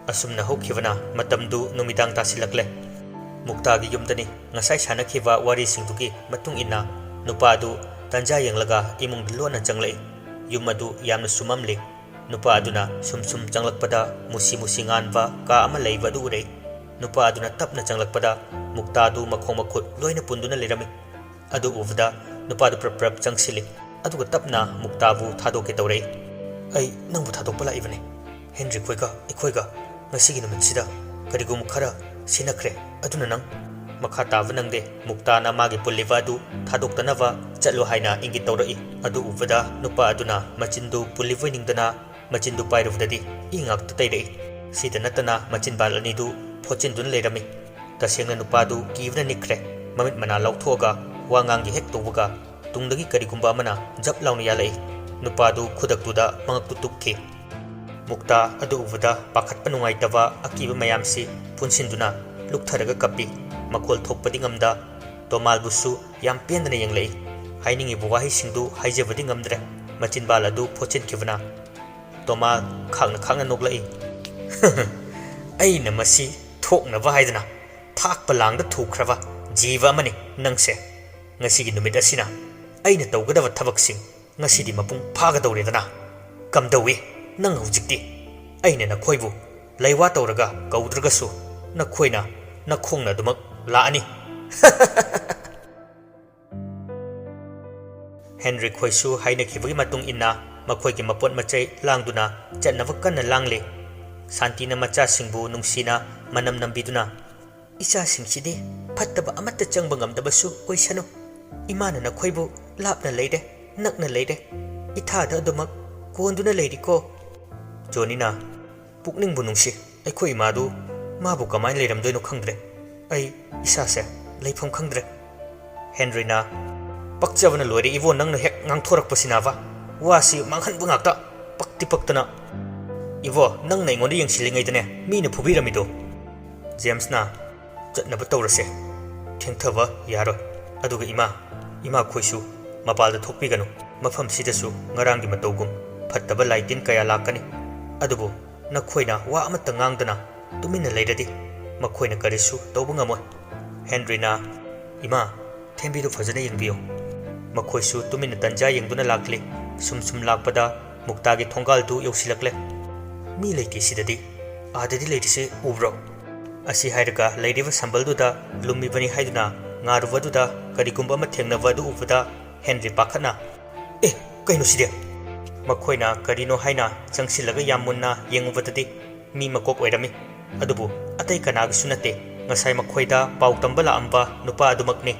ꯑꯁꯨꯝꯅ ꯍꯧꯈꯤꯕꯅ ꯃꯇꯝꯗꯨ ꯅꯨꯃꯤꯗꯥꯡ ꯇꯥꯁꯤꯜꯂꯛꯂꯦ꯫ ꯃꯨꯛꯇꯥꯒꯤ ꯌꯨꯝꯗꯅꯤ꯫ ꯉꯁꯥꯏ ꯁꯥꯟꯅꯈꯤꯕ ꯋꯥꯔꯤꯁꯤꯡꯗꯨꯒꯤ ꯃꯇꯨꯡ ꯏꯟꯅ ꯅꯨꯄꯥ ꯑꯗꯨ ꯇꯟꯖꯥ ꯌꯦꯡꯂꯒ ꯏꯃꯨꯡꯗ ꯂꯣꯟꯅ ꯆꯪꯂꯛꯏ꯫ ꯌꯨꯝ ꯑꯗꯨ ꯌꯥꯝꯅꯁꯨ ꯃꯝꯂꯤ꯫ ꯅꯨꯄꯥ ꯑꯗꯨꯅ ꯁꯨꯝ ꯁꯨꯝ ꯆꯪꯂꯛꯄꯗ ꯃꯨꯁꯤ ꯃꯨꯁꯤ ꯉꯥꯟꯕ ꯀꯥ ꯑꯃ ꯂꯩꯕ ꯑꯗꯨ ꯎꯔꯛꯏ꯫ ꯅꯨꯄꯥ ꯑꯗꯨꯅ ꯇꯞꯅ ꯆꯪꯂꯛꯄꯗ ꯃꯨꯛꯇꯥꯗꯨ ꯃꯈꯣꯡ ꯃꯈꯨꯠ ꯂꯣꯏꯅ ꯄꯨꯟꯗꯨꯅ ꯂꯩꯔꯝꯃꯤ꯫ ꯑꯗꯨ ꯎꯕꯗ ꯅꯨꯄꯥꯗꯨ ꯄ꯭ꯔꯞ ꯄ꯭ꯔꯞ ꯆꯪꯁꯤꯜꯂꯤ, ꯑꯗꯨꯒ ꯇꯞꯅ ꯃꯨꯛꯇꯥꯕꯨ ꯊꯥꯗꯣꯛꯀꯦ ꯇꯧꯔꯛꯏ꯫ "ꯑꯩ ꯅꯪꯕꯨ ꯊꯥꯗꯣꯛꯄ ꯂꯥꯛꯏꯕꯅꯤ꯫ ꯍꯦꯟꯔꯤ ꯈꯣꯏꯒ ꯑꯩꯈꯣꯏꯒ ꯉꯁꯤꯒꯤ ꯅꯨꯃꯤꯠꯁꯤꯗ ꯀꯔꯤꯒꯨꯝꯕ ꯈꯔ ꯁꯤꯟꯅꯈ꯭ꯔꯦ꯫ ꯑꯗꯨꯅ ꯅꯪ ꯃꯈꯥ ꯇꯥꯕ ꯅꯪꯗꯦ꯫" ꯃꯨꯛꯇꯥꯅ ꯃꯥꯒꯤ ꯄꯨꯜꯂꯤꯕ ꯑꯗꯨ ꯊꯥꯗꯣꯛꯇꯅꯕ ꯆꯠꯂꯨ ꯍꯥꯏꯅ ꯏꯪꯒꯤꯠ ꯇꯧꯔꯛꯏ꯫ ꯑꯗꯨ ꯎꯕꯗ ꯅꯨꯄꯥ ꯑꯗꯨꯅ ꯃꯆꯤꯟꯗꯨ ꯄꯨꯜꯂꯤꯕꯣꯏ ꯅꯤꯡꯗꯅ ꯃꯆꯤꯟꯗꯨ ꯄꯥꯏꯔꯨꯕꯗꯗꯤ ꯏ ꯉꯥꯛꯇ ꯇꯩꯔꯛꯏ꯫ ꯁꯤꯗ ꯅꯠꯇꯅ ꯃꯆꯤꯟꯕꯥꯜ ꯑꯅꯤꯗꯨ ꯐꯣꯠꯆꯤꯟꯗꯨꯅ ꯂꯩꯔꯝꯃꯤ꯫ ꯇꯁꯦꯡꯅ ꯅꯨꯄꯥꯗꯨ ꯀꯤꯕꯅ ꯅꯤꯛꯈ꯭ꯔꯦ꯫ ꯃꯃꯤꯠ ꯃꯅꯥ ꯂꯥꯎꯊꯣꯛꯑꯒ ꯋꯥ ꯉꯥꯡꯒꯦ ꯍꯦꯛ ꯇꯧꯕꯒ ꯇꯨꯡꯗꯒꯤ ꯀꯔꯤꯒꯨꯝꯕ ꯑꯃꯅ ꯖꯞ ꯂꯥꯎꯅ ꯌꯥꯜꯂꯛꯏ꯫ ꯅꯨꯄꯥꯗꯨ ꯈꯨꯗꯛꯇꯨꯗ ꯃꯉꯛꯇꯨ ꯇꯨꯞꯈꯤ꯫ ꯃꯨꯛꯇꯥ ꯑꯗꯨ ꯎꯕꯗ ꯄꯥꯈꯠꯄ ꯅꯨꯡꯉꯥꯏꯇꯕ ꯑꯀꯤꯕ ꯃꯌꯥꯝꯁꯤ ꯄꯨꯟꯁꯤꯟꯗꯨꯅ ꯂꯨꯞꯊꯔꯒ ꯀꯞꯄꯤ꯫ ꯃꯈꯣꯜ ꯊꯣꯛꯄꯗꯤ ꯉꯝꯗ ꯇꯣꯃꯥꯜꯕꯨꯁꯨ ꯌꯥꯝ ꯄꯦꯟꯗꯅ ꯌꯦꯡꯂꯛꯏ꯫ ꯍꯥꯏꯅꯤꯡꯉꯤꯕ ꯋꯥꯍꯩꯁꯤꯡꯗꯨ ꯍꯥꯏꯖꯕꯗꯤ ꯉꯝꯗ꯭ꯔꯦ꯫ ꯃꯆꯤꯟꯕꯥꯜ ꯑꯗꯨ ꯐꯣꯠꯆꯤꯟꯈꯤꯕꯅ꯫ ꯇꯣꯃꯥꯜ ꯈꯥꯡꯅ ꯈꯥꯡꯅ ꯅꯣꯛꯂꯛꯏ꯫ "ꯑꯩꯅ ꯃꯁꯤ ꯊꯣꯛꯅꯕ ꯍꯥꯏꯗꯅ ꯊꯥꯛꯄ ꯂꯥꯡꯗ ꯊꯨꯈ꯭ꯔꯕ ꯖꯤꯕ ꯑꯃꯅꯤ ꯅꯪꯁꯦ꯫ ꯉꯁꯤꯒꯤ ꯅꯨꯃꯤꯠ ꯑꯁꯤꯅ ꯑꯩꯅ ꯇꯧꯒꯗꯕ ꯊꯕꯛꯁꯤꯡ ꯉꯁꯤꯗꯤ ꯃꯄꯨꯡ ꯐꯥꯒꯗꯧꯔꯦꯗꯅ꯫ ꯀꯝꯗꯧꯏ ꯅꯪ ꯍꯧꯖꯤꯛꯇꯤ? ꯑꯩꯅ ꯅꯈꯣꯏꯕꯨ ꯂꯩꯋꯥ ꯇꯧꯔꯒ ꯀꯧꯗ꯭ꯔꯒꯁꯨ ꯅꯈꯣꯏꯅ ꯅꯈꯣꯡꯅ ꯑꯗꯨꯃꯛ ꯂꯥꯛꯑꯅꯤ꯫" ꯍꯦꯟꯔꯤꯛ ꯈꯣꯏꯁꯨ ꯍꯥꯏꯅꯈꯤꯕꯒꯤ ꯃꯇꯨꯡ ꯏꯟꯅ ꯃꯈꯣꯏꯒꯤ ꯃꯄꯣꯠ ꯃꯆꯩ ꯂꯥꯡꯗꯨꯅ ꯆꯠꯅꯕ ꯀꯟꯅ ꯂꯥꯡꯂꯤ꯫ ꯁꯥꯟꯇꯤꯅ ꯃꯆꯥꯁꯤꯡꯕꯨ ꯅꯨꯡꯁꯤꯅ ꯃꯅꯝ ꯅꯝꯕꯤꯗꯨꯅ, "ꯏꯆꯥꯁꯤꯡꯁꯤꯗꯤ ꯐꯠꯇꯕ ꯑꯃꯠꯇ ꯆꯪꯕ ꯉꯝꯗꯕꯁꯨ ꯑꯣꯏꯁꯅꯨ꯫ ꯏꯃꯥꯅ ꯅꯈꯣꯏꯕꯨ ꯂꯥꯞꯅ ꯂꯩꯔꯦ, ꯅꯛꯅ ꯂꯩꯔꯦ, ꯏꯊꯥꯗ ꯑꯗꯨꯃꯛ ꯀꯣꯟꯗꯨꯅ ꯂꯩꯔꯤꯀꯣ꯫" ꯖꯣꯅꯤꯅ, "ꯄꯨꯛꯅꯤꯡꯕꯨ ꯅꯨꯡꯁꯤ꯫ ꯑꯩꯈꯣꯏ ꯏꯃꯥꯗꯨ, ꯃꯥꯕꯨ ꯀꯃꯥꯏꯅ ꯂꯩꯔꯝꯗꯣꯏꯅꯣ ꯈꯪꯗ꯭ꯔꯦ꯫ ꯑꯩ ꯏꯁꯥꯁꯦ ꯂꯩꯐꯝ ꯈꯪꯗ꯭ꯔꯦ꯫" ꯍꯦꯟꯔꯤꯅ, "ꯄꯛꯆꯕꯅ ꯂꯣꯏꯔꯦ ꯏꯕꯣ, ꯅꯪꯅ ꯍꯦꯛ ꯉꯥꯡꯊꯣꯔꯛꯄꯁꯤꯅꯕ꯫ ꯋꯥꯁꯤ ꯃꯥꯡꯍꯟꯕ ꯉꯥꯛꯇ, ꯄꯛꯇꯤ ꯄꯛꯇꯅ꯫" "ꯏꯕꯣ, ꯅꯪꯅ ꯑꯩꯉꯣꯟꯗ ꯌꯦꯡꯁꯤꯜꯂꯤꯉꯩꯗꯅꯦ ꯃꯤꯅ ꯐꯨꯕꯤꯔꯝꯃꯤꯗꯣ?" ꯖꯦꯝꯁꯅ, "ꯆꯠꯅꯕ ꯇꯧꯔꯁꯦ, ꯊꯦꯡꯊꯕ ꯌꯥꯔꯣꯏ꯫ ꯑꯗꯨꯒ ꯏꯃꯥ, ꯏꯃꯥꯈꯣꯏꯁꯨ ꯃꯄꯥꯜꯗ ꯊꯣꯛꯄꯤꯒꯅꯨ꯫ ꯃꯐꯝꯁꯤꯗꯁꯨ ꯉꯔꯥꯡꯒꯤ ꯃꯇꯧꯒꯨꯝ ꯐꯠꯇꯕ ꯂꯥꯏ ꯇꯤꯟ ꯀꯌꯥ ꯂꯥꯛꯀꯅꯤ꯫ ꯑꯗꯨꯕꯨ ꯅꯈꯣꯏꯅ ꯋꯥ ꯑꯃꯠꯇ ꯉꯥꯡꯗꯅ ꯇꯨꯃꯤꯟꯅ ꯂꯩꯔꯗꯤ ꯃꯈꯣꯏꯅ ꯀꯔꯤꯁꯨ ꯇꯧꯕ ꯉꯝꯃꯣꯏ꯫" ꯍꯦꯟꯔꯤꯅ, "ꯏꯃꯥ, ꯊꯦꯝꯕꯤꯗꯨ ꯐꯖꯅ ꯌꯦꯡꯕꯤꯌꯨ꯫" ꯃꯈꯣꯏꯁꯨ ꯇꯨꯃꯤꯟꯅ ꯇꯟꯖꯥ ꯌꯦꯡꯗꯨꯅ ꯂꯥꯛꯂꯤ꯫ ꯁꯨꯝ ꯁꯨꯝ ꯂꯥꯛꯄꯗ ꯃꯨꯛꯇꯥꯒꯤ ꯊꯣꯡꯒꯥꯜꯗꯨ ꯌꯧꯁꯤꯜꯂꯛꯂꯦ꯫ "ꯃꯤ ꯂꯩꯇꯦ ꯁꯤꯗꯗꯤ꯫ ꯑꯥꯗꯗꯤ ꯂꯩꯔꯤꯁꯦ ꯎꯕ꯭ꯔꯣ?" ꯑꯁꯤ ꯍꯥꯏꯔꯒ ꯂꯩꯔꯤꯕ ꯁꯝꯕꯜꯗꯨꯗ ꯂꯨꯝꯃꯤꯕꯅꯤ ꯍꯥꯏꯗꯨꯅ ꯉꯥꯔꯨꯕꯗꯨꯗ ꯀꯔꯤꯒꯨꯝꯕ ꯑꯃ ꯊꯦꯡꯅꯕ ꯑꯗꯨ ꯎꯕꯗ ꯍꯦꯟꯔꯤ ꯄꯥꯈꯠꯅ, "ꯑꯦ, ꯀꯩꯅꯣ ꯁꯤꯗꯤ?" ꯃꯈꯣꯏꯅ ꯀꯔꯤꯅꯣ ꯍꯥꯏꯅ ꯆꯪꯁꯤꯜꯂꯒ ꯌꯥꯝ ꯃꯨꯟꯅ ꯌꯦꯡꯉꯨꯕꯗꯗꯤ ꯃꯤ ꯃꯀꯣꯛ ꯑꯣꯏꯔꯝꯃꯤ꯫ ꯑꯗꯨꯕꯨ ꯑꯇꯩ ꯀꯅꯥꯒꯤꯁꯨ ꯅꯠꯇꯦ꯫ ꯉꯁꯥꯏ ꯃꯈꯣꯏꯗ ꯄꯥꯎ ꯇꯝꯕ ꯂꯥꯛꯑꯝꯕ ꯅꯨꯄꯥ ꯑꯗꯨꯃꯛꯅꯤ꯫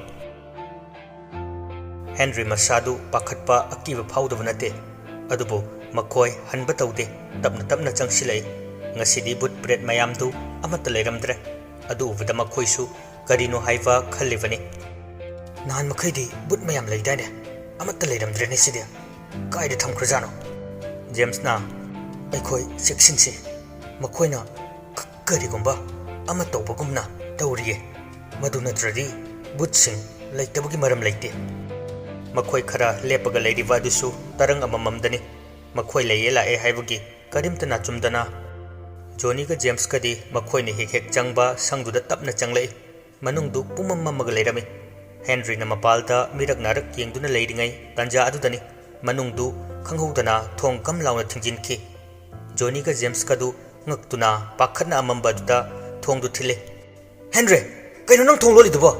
ꯍꯦꯟꯔꯤ ꯃꯁꯥꯗꯨ ꯄꯥꯈꯠꯄ, ꯑꯀꯤꯕ ꯐꯥꯎꯗꯕ ꯅꯠꯇꯦ꯫ ꯑꯗꯨꯕꯨ ꯃꯈꯣꯏ ꯍꯟꯕ ꯇꯧꯗꯦ꯫ ꯇꯞꯅ ꯇꯞꯅ ꯆꯪꯁꯤꯜꯂꯛꯏ꯫ ꯉꯁꯤꯗꯤ ꯚꯨꯠ ꯄ꯭ꯔꯦꯠ ꯃꯌꯥꯝꯗꯨ ꯑꯃꯠꯇ ꯂꯩꯔꯝꯗ꯭ꯔꯦ꯫ ꯑꯗꯨ ꯎꯕꯗ ꯃꯈꯣꯏꯁꯨ ꯀꯔꯤꯅꯣ ꯍꯥꯏꯕ ꯈꯜꯂꯤꯕꯅꯤ꯫ "ꯅꯍꯥꯟ ꯃꯈꯩꯗꯤ ꯚꯨꯠ ꯃꯌꯥꯝ ꯂꯩꯗꯥꯏꯅꯦ? ꯑꯃꯠꯇ ꯂꯩꯔꯝꯗ꯭ꯔꯦꯅꯦ ꯁꯤꯗꯤ꯫ ꯀꯥꯏꯗ ꯊꯝꯈ꯭ꯔꯖꯥꯠꯅꯣ?" ꯖꯦꯝꯁꯅ, "ꯑꯩꯈꯣꯏ ꯆꯦꯛꯁꯤꯟꯁꯤ꯫ ꯃꯈꯣꯏꯅ ꯀ-, ꯀꯔꯤꯒꯨꯝꯕ ꯑꯃ ꯇꯧꯕꯒꯨꯝꯅ ꯇꯧꯔꯤꯌꯦ꯫ ꯃꯗꯨ ꯅꯠꯇ꯭ꯔꯗꯤ ꯚꯨꯠꯁꯤꯡ ꯂꯩꯇꯕꯒꯤ ꯃꯔꯝ ꯂꯩꯇꯦ꯫" ꯃꯈꯣꯏ ꯈꯔ ꯂꯦꯞꯄꯒ ꯂꯩꯔꯤꯕ ꯑꯗꯨꯁꯨ ꯇꯔꯪ ꯑꯃꯃꯝꯗꯅꯤ꯫ ꯃꯈꯣꯏ ꯂꯩꯌꯦ ꯂꯥꯛꯑꯦ ꯍꯥꯏꯕꯒꯤ ꯀꯔꯤꯝꯇ ꯅꯥꯆꯨꯝꯗꯅ꯫ ꯖꯣꯅꯤꯒ ꯖꯦꯝꯁꯀꯗꯤ ꯃꯈꯣꯏꯅ ꯍꯦꯛ ꯍꯦꯛ ꯆꯪꯕ ꯁꯪꯗꯨꯗ ꯇꯞꯅ ꯆꯪꯂꯛꯏ꯫ ꯃꯅꯨꯡꯗꯨ ꯄꯨꯝꯃꯝ ꯃꯝꯃꯒ ꯂꯩꯔꯝꯃꯤ꯫ ꯍꯦꯟꯔꯤꯅ ꯃꯄꯥꯜꯗ ꯃꯤꯔꯛ ꯅꯥꯔꯛ ꯌꯦꯡꯗꯨꯅ ꯂꯩꯔꯤꯉꯩ ꯇꯥꯟꯖꯥ ꯑꯗꯨꯗꯅꯤ ꯃꯅꯨꯡꯗꯨ ꯈꯪꯍꯧꯗꯅ ꯊꯣꯡ ꯒꯝ ꯂꯥꯎꯅ ꯊꯤꯡꯖꯤꯟꯈꯤ꯫ ꯖꯣꯅꯤꯒ ꯖꯦꯝꯁꯀꯗꯨ ꯉꯛꯇꯨꯅ ꯄꯥꯈꯠꯅ ꯑꯃꯝꯕ ꯑꯗꯨꯗ ꯊꯣꯡꯗꯨ ꯊꯤꯜꯂꯤ꯫ "ꯍꯦꯟꯔꯤ, ꯀꯩꯅꯣ ꯅꯪ ꯊꯣꯡ ꯂꯣꯜꯂꯤꯗꯨꯕꯣ?"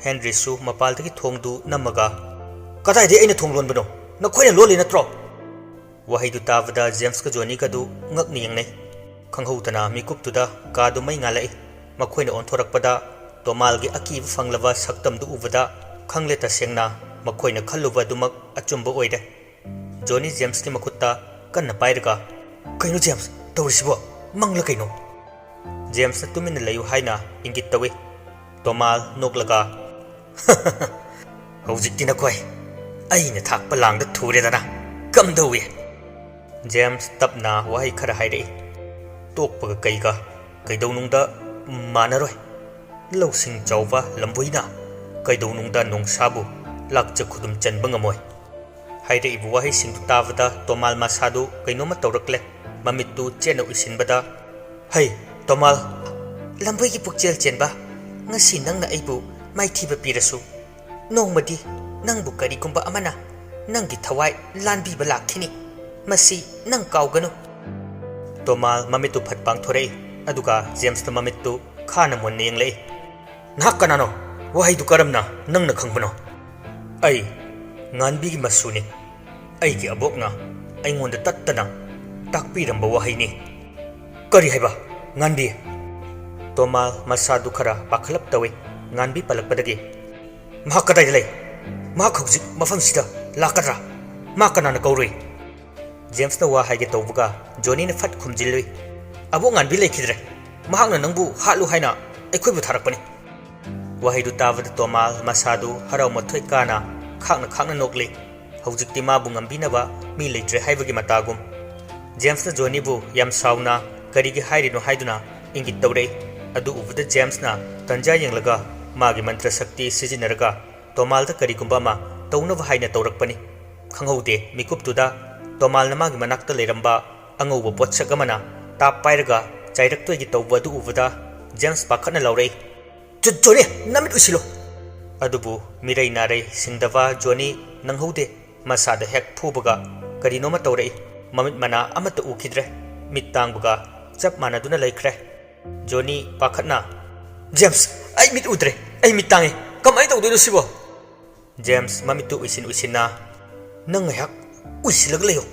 ꯍꯦꯟꯔꯤꯁꯨ ꯃꯄꯥꯜꯗꯒꯤ ꯊꯣꯡꯗꯨ ꯅꯝꯃꯒ, "ꯀꯗꯥꯏꯗꯒꯤ ꯑꯩꯅ ꯊꯣꯡ ꯂꯣꯟꯕꯅꯣ? ꯅꯈꯣꯏꯅ ꯂꯣꯜꯂꯤ ꯅꯠꯇ꯭ꯔꯣ?" ꯋꯥꯍꯩꯗꯨ ꯇꯥꯕꯗ ꯖꯦꯝꯁꯀ ꯖꯣꯅꯤꯒꯗꯨ ꯉꯛꯅ ꯌꯦꯡꯅꯩ꯫ ꯈꯪꯍꯧꯗꯅ ꯃꯤꯀꯨꯞꯇꯨꯗ ꯀꯥꯗꯨ ꯃꯩ ꯉꯥꯜꯂꯛꯏ꯫ ꯃꯈꯣꯏꯅ ꯑꯣꯟꯊꯣꯔꯛꯄꯗ ꯇꯣꯃꯥꯜꯒꯤ ꯑꯀꯤꯕ ꯐꯪꯂꯕ ꯁꯛꯇꯝꯗꯨ ꯎꯕꯗ ꯈꯪꯂꯦ ꯇꯁꯦꯡꯅ ꯃꯈꯣꯏꯅ ꯈꯜꯂꯨꯕ ꯑꯗꯨꯃꯛ ꯑꯆꯨꯝꯕ ꯑꯣꯏꯔꯦ꯫ ꯖꯣꯅꯤ ꯖꯦꯝꯁꯀꯤ ꯃꯈꯨꯠꯇ ꯀꯟꯅ ꯄꯥꯏꯔꯒ, "ꯀꯩꯅꯣ ꯖꯦꯝꯁ, ꯇꯧꯔꯤꯁꯤꯕꯣ? ꯃꯪꯂ ꯀꯩꯅꯣ?" ꯖꯦꯝꯁꯅ ꯇꯨꯃꯤꯟꯅ ꯂꯩꯌꯨ ꯍꯥꯏꯅ ꯏꯪꯒꯤꯠ ꯇꯧꯏ꯫ ꯇꯣꯃꯥꯜ ꯅꯣꯛꯂꯒ, "ꯍꯧꯖꯤꯛꯇꯤ ꯅꯈꯣꯏ ꯑꯩꯅ ꯊꯥꯛꯄ ꯂꯥꯡꯗ ꯊꯨꯔꯦꯗꯅ, ꯀꯝꯗꯧꯏ?" ꯖꯦꯝꯁ ꯇꯞꯅ ꯋꯥꯍꯩ ꯈꯔ ꯍꯥꯏꯔꯛꯏ꯫ "ꯇꯣꯛꯄꯒ ꯀꯩꯒ ꯀꯩꯗꯧꯅꯨꯡꯗ ꯃꯥꯟꯅꯔꯣꯏ꯫ ꯂꯧꯁꯤꯡ ꯆꯥꯎꯕ ꯂꯝꯕꯣꯏꯅ ꯀꯩꯗꯧꯅꯨꯡꯗ ꯅꯣꯡꯁꯥꯕꯨ ꯂꯥꯛꯆ ꯈꯨꯗꯨꯝ ꯆꯟꯕ ꯉꯝꯃꯣꯏ"꯫ ꯍꯥꯏꯔꯛꯏꯕ ꯋꯥꯍꯩꯁꯤꯡꯗꯨ ꯇꯥꯕꯗ ꯇꯣꯃꯥꯜ ꯃꯁꯥꯗꯨ ꯀꯩꯅꯣꯝꯃ ꯇꯧꯔꯛꯂꯦ꯫ ꯃꯃꯤꯠꯇꯨ ꯆꯦꯠꯅ ꯎꯏꯁꯤꯟꯕꯗ, "ꯍꯩ, ꯇꯣꯃꯥꯜ, ꯂꯝꯕꯣꯏꯒꯤ ꯄꯨꯛꯆꯦꯜ ꯆꯦꯟꯕ, ꯉꯁꯤ ꯅꯪꯅ ꯑꯩꯕꯨ ꯃꯥꯏꯊꯤꯕ ꯄꯤꯔꯁꯨ, ꯅꯣꯡꯃꯗꯤ ꯅꯪꯕꯨ ꯀꯔꯤꯒꯨꯝꯕ ꯑꯃꯅ ꯅꯪꯒꯤ ꯊꯋꯥꯏ ꯂꯥꯟꯕꯤꯕ ꯂꯥꯛꯈꯤꯅꯤ꯫ ꯃꯁꯤ ꯅꯪ ꯀꯥꯎꯒꯅꯨ"꯫ ꯇꯣꯃꯥꯜ ꯃꯃꯤꯠꯇꯨ ꯐꯠ ꯄꯥꯡꯊꯣꯔꯛꯏ, ꯑꯗꯨꯒ ꯖꯦꯝꯁꯇ ꯃꯃꯤꯠꯇꯨ ꯈꯥꯅ ꯃꯨꯟꯅ ꯌꯦꯡꯂꯛꯏ꯫ "ꯅꯍꯥꯛ ꯀꯅꯥꯅꯣ? ꯋꯥꯍꯩꯗꯨ ꯀꯔꯝꯅ ꯅꯪꯅ ꯈꯪꯕꯅꯣ?" "ꯑꯩ ꯉꯥꯟꯕꯤꯒꯤ ꯃꯁꯨꯅꯤ꯫ ꯑꯩꯒꯤ ꯑꯕꯣꯛꯅ ꯑꯩꯉꯣꯟꯗ ꯇꯠꯇꯅ ꯇꯥꯛꯄꯤꯔꯝꯕ ꯋꯥꯍꯩꯅꯤ"꯫ "ꯀꯔꯤ ꯍꯥꯏꯕ? ꯉꯥꯟꯕꯤ?" ꯇꯣꯃꯥꯜ ꯃꯁꯥꯗꯨ ꯈꯔ ꯄꯥꯈꯠꯂꯞ ꯇꯧꯏ, ꯉꯥꯟꯕꯤ ꯄꯜꯂꯛꯄꯗꯒꯤ꯫ "ꯃꯍꯥꯛ ꯀꯗꯥꯏꯗ ꯂꯩ? ꯃꯍꯥꯛ ꯍꯧꯖꯤꯛ ꯃꯐꯝꯁꯤꯗ ꯂꯥꯛꯀꯗ꯭ꯔꯥ? ꯃꯥ ꯀꯅꯥꯅ ꯀꯧꯔꯨꯏ?" ꯖꯦꯝꯁꯅ ꯋꯥ ꯍꯥꯏꯒꯦ ꯇꯧꯕꯒ ꯖꯣꯅꯤꯅ ꯐꯠ ꯈꯨꯝꯖꯤꯜꯂꯨꯏ꯫ "ꯑꯕꯣꯛ ꯉꯥꯟꯕꯤ ꯂꯩꯈꯤꯗ꯭ꯔꯦ꯫ ꯃꯍꯥꯛꯅ ꯅꯪꯕꯨ ꯍꯥꯠꯂꯨ ꯍꯥꯏꯅ ꯑꯩꯈꯣꯏꯕꯨ ꯊꯥꯔꯛꯄꯅꯤ"꯫ ꯋꯥꯍꯩꯗꯨ ꯇꯥꯕꯗ ꯇꯣꯃꯥꯜ ꯃꯁꯥꯗꯨ ꯍꯔꯥꯎ ꯃꯊꯣꯏ ꯀꯥꯅ ꯈꯥꯛꯅ ꯈꯥꯛꯅ ꯅꯣꯛꯂꯤ꯫ ꯍꯧꯖꯤꯛꯇꯤ ꯃꯥꯕꯨ ꯉꯝꯕꯤꯅꯕ ꯃꯤ ꯂꯩꯇ꯭ꯔꯦ ꯍꯥꯏꯕꯒꯤ ꯃꯇꯥꯒꯨꯝ꯫ ꯖꯦꯝꯁꯅ ꯖꯣꯅꯤꯕꯨ ꯌꯥꯝ ꯁꯥꯎꯅ ꯀꯔꯤꯒꯤ ꯍꯥꯏꯔꯤꯅꯣ ꯍꯥꯏꯗꯨꯅ ꯏꯪꯒꯤꯠ ꯇꯧꯔꯛꯏ꯫ ꯑꯗꯨ ꯎꯕꯗ ꯖꯦꯝꯁꯅ ꯇꯟꯖꯥ ꯌꯦꯡꯂꯒ ꯃꯥꯒꯤ ꯃꯟꯇ꯭ꯔ ꯁꯛꯇꯤ ꯁꯤꯖꯤꯟꯅꯔꯒ ꯇꯣꯃꯥꯜꯗ ꯀꯔꯤꯒꯨꯝꯕ ꯑꯃ ꯇꯧꯅꯕ ꯍꯥꯏꯅ ꯇꯧꯔꯛꯄꯅꯤ꯫ ꯈꯪꯍꯧꯗꯦ ꯃꯤꯀꯨꯞꯇꯨꯗ ꯇꯣꯃꯥꯜꯅ ꯃꯥꯒꯤ ꯃꯅꯥꯛꯇ ꯂꯩꯔꯝꯕ ꯑꯉꯧꯕ ꯄꯣꯠꯁꯛ ꯑꯃꯅ ꯇꯥꯞ ꯄꯥꯏꯔꯒ ꯆꯥꯏꯔꯛꯇꯣꯏꯒꯤ ꯇꯧꯕ ꯑꯗꯨ ꯎꯕꯗ ꯖꯦꯝꯁ ꯄꯥꯈꯠꯅ ꯂꯥꯎꯔꯛꯏ, "ꯖꯣ-, ꯖꯣꯅꯤ, ꯅꯃꯤꯠ ꯎꯏꯁꯤꯜꯂꯣ!" ꯑꯗꯨꯕꯨ ꯃꯤꯔꯩ ꯅꯥꯔꯩ ꯁꯤꯡꯗꯕ ꯖꯣꯅꯤ ꯅꯪꯍꯧꯗꯦ꯫ ꯃꯁꯥꯗ ꯍꯦꯛ ꯐꯨꯕꯒ ꯀꯔꯤꯅꯣꯃ ꯇꯧꯔꯛꯏ꯫ ꯃꯃꯤꯠ ꯃꯅꯥ ꯑꯃꯠꯇ ꯎꯈꯤꯗ꯭ꯔꯦ꯫ ꯃꯤꯠ ꯇꯥꯡꯕꯒ ꯆꯞ ꯃꯥꯟꯅꯗꯨꯅ ꯂꯩꯈ꯭ꯔꯦ꯫ ꯖꯣꯅꯤ ꯄꯥꯈꯠꯅ, "ꯖꯦꯝꯁ, ꯑꯩ ꯃꯤꯠ ꯎꯗ꯭ꯔꯦ꯫ ꯑꯩ ꯃꯤꯠ ꯇꯥꯡꯉꯦ꯫ ꯀꯃꯥꯏꯅ ꯇꯧꯗꯣꯏꯅꯣ ꯁꯤꯕꯣ?" ꯖꯦꯝꯁ ꯃꯃꯤꯠꯇꯨ ꯎꯏꯁꯤꯟ ꯎꯏꯁꯤꯟꯅ, "ꯅꯪ ꯉꯥꯏꯍꯥꯛ ꯎꯏꯁꯤꯜꯂꯒ ꯂꯩꯌꯣ꯫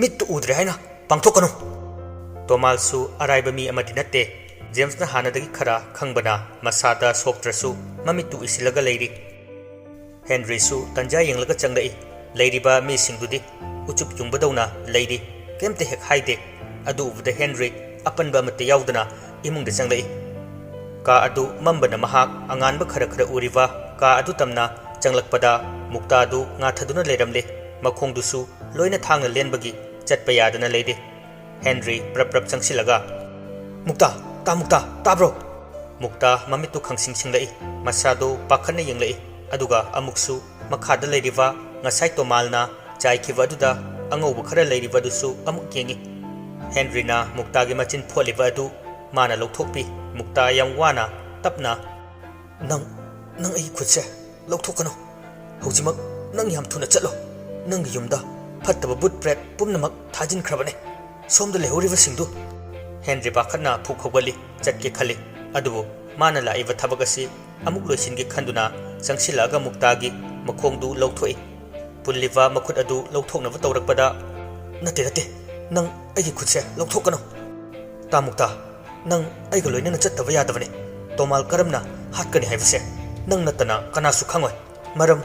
ꯃꯤꯠꯇꯨ ꯎꯗ꯭ꯔꯦ ꯍꯥꯏꯅ ꯄꯥꯡꯊꯣꯛꯀꯅꯨ"꯫ ꯇꯣꯃꯥꯜꯁꯨ ꯑꯔꯥꯏꯕ ꯃꯤ ꯑꯃꯗꯤ ꯅꯠꯇꯦ꯫ ꯖꯦꯝꯁꯅ ꯍꯥꯟꯅꯗꯒꯤ ꯈꯔ ꯈꯪꯕꯅ ꯃꯁꯥꯗ ꯁꯣꯛꯇ꯭ꯔꯁꯨ ꯃꯃꯤꯠꯇꯨ ꯎꯏꯁꯤꯜꯂꯒ ꯂꯩꯔꯤ꯫ ꯍꯦꯟꯔꯤꯁꯨ ꯇꯟꯖꯥ ꯌꯦꯡꯂꯒ ꯆꯪꯂꯛꯏ꯫ ꯂꯩꯔꯤꯕ ꯃꯤꯁꯤꯡꯗꯨꯗꯤ ꯎꯆꯨꯞ ꯌꯨꯡꯕꯗꯧꯅ ꯂꯩꯔꯤ, ꯀꯩꯝꯇ ꯍꯦꯛ ꯍꯥꯏꯗꯦ꯫ ꯑꯗꯨ ꯎꯕꯗ ꯍꯦꯟꯔꯤ ꯑꯄꯟꯕ ꯑꯃꯠꯇ ꯌꯥꯎꯗꯅ ꯏꯃꯨꯡꯗ ꯆꯪꯂꯛꯏ꯫ ꯀꯥ ꯑꯗꯨ ꯃꯝꯕꯅ ꯃꯍꯥꯛ ꯑꯉꯥꯟꯕ ꯈꯔ ꯈꯔ ꯎꯔꯤꯕ ꯀꯥ ꯑꯗꯨ ꯇꯝꯅ ꯆꯪꯂꯛꯄꯗ ꯃꯨꯛꯇꯥ ꯑꯗꯨ ꯉꯥꯊꯗꯨꯅ ꯂꯩꯔꯝꯂꯦ꯫ ꯃꯈꯣꯡꯗꯨꯁꯨ ꯂꯣꯏꯅ ꯊꯥꯡꯅ ꯂꯦꯟꯕꯒꯤ ꯆꯠꯄ ꯌꯥꯗꯅ ꯂꯩꯔꯤ꯫ ꯍꯦꯟꯔꯤ ꯄ꯭ꯔꯞ ꯄ꯭ꯔꯞ ꯆꯪꯁꯤꯜꯂꯒ, "ꯃꯨꯛꯇꯥ, ꯇꯥ ꯃꯨꯛꯇꯥ, ꯇꯥꯕ꯭ꯔꯣ?" ꯃꯨꯛꯇꯥ ꯃꯃꯤꯠꯇꯨ ꯈꯪꯁꯤꯡ ꯁꯤꯡꯂꯛꯏ꯫ ꯃꯁꯥꯗꯨ ꯄꯥꯈꯠꯅ ꯌꯦꯡꯂꯛꯏ꯫ ꯑꯗꯨꯒ ꯑꯃꯨꯛꯁꯨ ꯃꯈꯥꯗ ꯂꯩꯔꯤꯕ ꯉꯁꯥꯏ ꯇꯣꯃꯥꯜꯅ ꯆꯥꯏꯈꯤꯕ ꯑꯗꯨꯗ ꯑꯉꯧꯕ ꯈꯔ ꯂꯩꯔꯤꯕ ꯑꯗꯨꯁꯨ ꯑꯃꯨꯛ ꯌꯦꯡꯏ꯫ ꯍꯦꯟꯔꯤꯅ ꯃꯨꯛꯇꯥꯒꯤ ꯃꯆꯤꯟ ꯐꯣꯠꯂꯤꯕ ꯑꯗꯨ ꯃꯥꯅ ꯂꯧꯊꯣꯛꯄꯤ꯫ ꯃꯨꯛꯇꯥ ꯌꯥꯝ ꯋꯥꯅ, ꯇꯞꯅ, "ꯅꯪ, ꯅꯪ ꯑꯩꯒꯤ ꯈꯨꯠꯁꯦ ꯂꯧꯊꯣꯛꯀꯅꯨ꯫ ꯍꯧꯖꯤꯛꯃꯛ ꯅꯪ ꯌꯥꯝ ꯊꯨꯅ ꯆꯠꯂꯣ꯫ ꯅꯪꯒꯤ ꯌꯨꯝꯗ ꯐꯠꯇꯕ ꯚꯨꯠ ꯄ꯭ꯔꯦꯠ ꯄꯨꯝꯅꯃꯛ ꯊꯥꯖꯤꯟꯈ꯭ꯔꯕꯅꯦ꯫ ꯁꯣꯝꯗ ꯂꯩꯍꯧꯔꯤꯕꯁꯤꯡꯗꯨ"꯫ ꯍꯦꯟꯔꯤ ꯄꯥꯈꯠꯅ ꯐꯨꯛ ꯍꯧꯒꯠꯂꯤ, ꯆꯠꯀꯦ ꯈꯜꯂꯤ꯫ ꯑꯗꯨꯕꯨ ꯃꯥꯅ ꯂꯥꯛꯏꯕ ꯊꯕꯛ ꯑꯁꯤ ꯑꯃꯨꯛ ꯂꯣꯏꯁꯤꯟꯒꯦ ꯈꯟꯗꯨꯅ ꯆꯪꯁꯤꯜꯂꯛꯑꯒ ꯃꯨꯛꯇꯥꯒꯤ ꯃꯈꯣꯡꯗꯨ ꯂꯧꯊꯣꯛꯏ꯫ ꯄꯨꯜꯂꯤꯕ ꯃꯈꯨꯠ ꯑꯗꯨ ꯂꯧꯊꯣꯛꯅꯕ ꯇꯧꯔꯛꯄꯗ, "ꯅꯠꯇꯦ, ꯅꯠꯇꯦ, ꯅꯪ ꯑꯩꯒꯤ ꯈꯨꯠꯁꯦ ꯂꯧꯊꯣꯛꯀꯅꯨ꯫ ꯇꯥ ꯃꯨꯛꯇꯥ, ꯅꯪ ꯑꯩꯒ ꯂꯣꯏꯅꯅ ꯆꯠꯇꯕ ꯌꯥꯗꯕꯅꯤ꯫ ꯇꯣꯃꯥꯜ ꯀꯔꯝꯅ ꯍꯥꯠꯀꯅꯤ ꯍꯥꯏꯕꯁꯦ ꯅꯪ ꯅꯠꯇꯅ ꯀꯅꯥꯁꯨ ꯈꯪꯉꯣꯏ꯫ ꯃꯔꯝ"꯫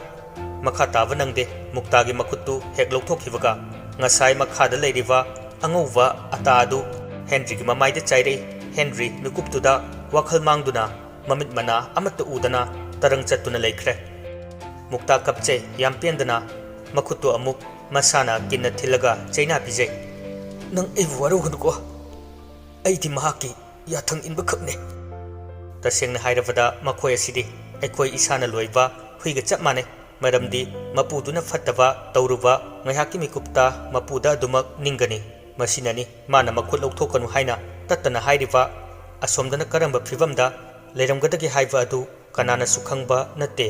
ꯃꯈꯥ ꯇꯥꯕ ꯅꯪꯗꯦ꯫ ꯃꯨꯛꯇꯥꯒꯤ ꯃꯈꯨꯠꯇꯨ ꯍꯦꯛ ꯂꯧꯊꯣꯛꯈꯤꯕꯒ ꯉꯁꯥꯏ ꯃꯈꯥꯗ ꯂꯩꯔꯤꯕ ꯑꯉꯧꯕ ꯑꯇꯥ ꯑꯗꯨ ꯍꯦꯟꯔꯤꯒꯤ ꯃꯃꯥꯏꯗ ꯆꯥꯏꯔꯛꯏ꯫ ꯍꯦꯟꯔꯤ ꯃꯤꯀꯨꯞꯇꯨꯗ ꯋꯥꯈꯜ ꯃꯥꯡꯗꯨꯅ ꯃꯃꯤꯠ ꯃꯅꯥ ꯑꯃꯠꯇ ꯎꯗꯅ ꯇꯔꯪ ꯆꯠꯇꯨꯅ ꯂꯩꯈ꯭ꯔꯦ꯫ ꯃꯨꯛꯇꯥ ꯀꯞꯆꯩ, ꯌꯥꯝ ꯄꯦꯟꯗꯅ꯫ ꯃꯈꯨꯠꯇꯨ ꯑꯃꯨꯛ ꯃꯁꯥꯅ ꯀꯤꯟꯅ ꯊꯤꯜꯂꯒ ꯆꯩꯅꯥ ꯄꯤꯖꯩ꯫ "ꯅꯪ ꯑꯩꯕꯨ ꯋꯥꯔꯧꯒꯅꯨꯀꯣ꯫ ꯑꯩꯗꯤ ꯃꯍꯥꯛꯀꯤ ꯌꯥꯊꯪ ꯏꯟꯕꯈꯛꯅꯤ"꯫ ꯇꯁꯦꯡꯅ ꯍꯥꯏꯔꯕꯗ, ꯃꯈꯣꯏ ꯑꯁꯤꯗꯤ ꯑꯩꯈꯣꯏ ꯏꯁꯥꯅ ꯂꯣꯏꯕ ꯍꯨꯏꯒ ꯆꯞ ꯃꯥꯟꯅꯩ꯫ ꯃꯔꯝꯗꯤ ꯃꯄꯨꯗꯨꯅ ꯐꯠꯇꯕ ꯇꯧꯔꯨꯕ ꯉꯥꯏꯍꯥꯛꯀꯤ ꯃꯤꯀꯨꯞꯇ ꯃꯄꯨꯗ ꯑꯗꯨꯃꯛ ꯅꯤꯡꯒꯅꯤ꯫ ꯃꯁꯤꯅꯅꯤ ꯃꯥꯅ ꯃꯈꯨꯠ ꯂꯧꯊꯣꯛꯀꯅꯨ ꯍꯥꯏꯅ ꯇꯠꯇꯅ ꯍꯥꯏꯔꯤꯕ꯫ ꯑꯁꯣꯝꯗꯅ ꯀꯔꯝꯕ ꯐꯤꯕꯝꯗ ꯂꯩꯔꯝꯒꯗꯒꯦ ꯍꯥꯏꯕ ꯑꯗꯨ ꯀꯅꯥꯅꯁꯨ ꯈꯪꯕ ꯅꯠꯇꯦ꯫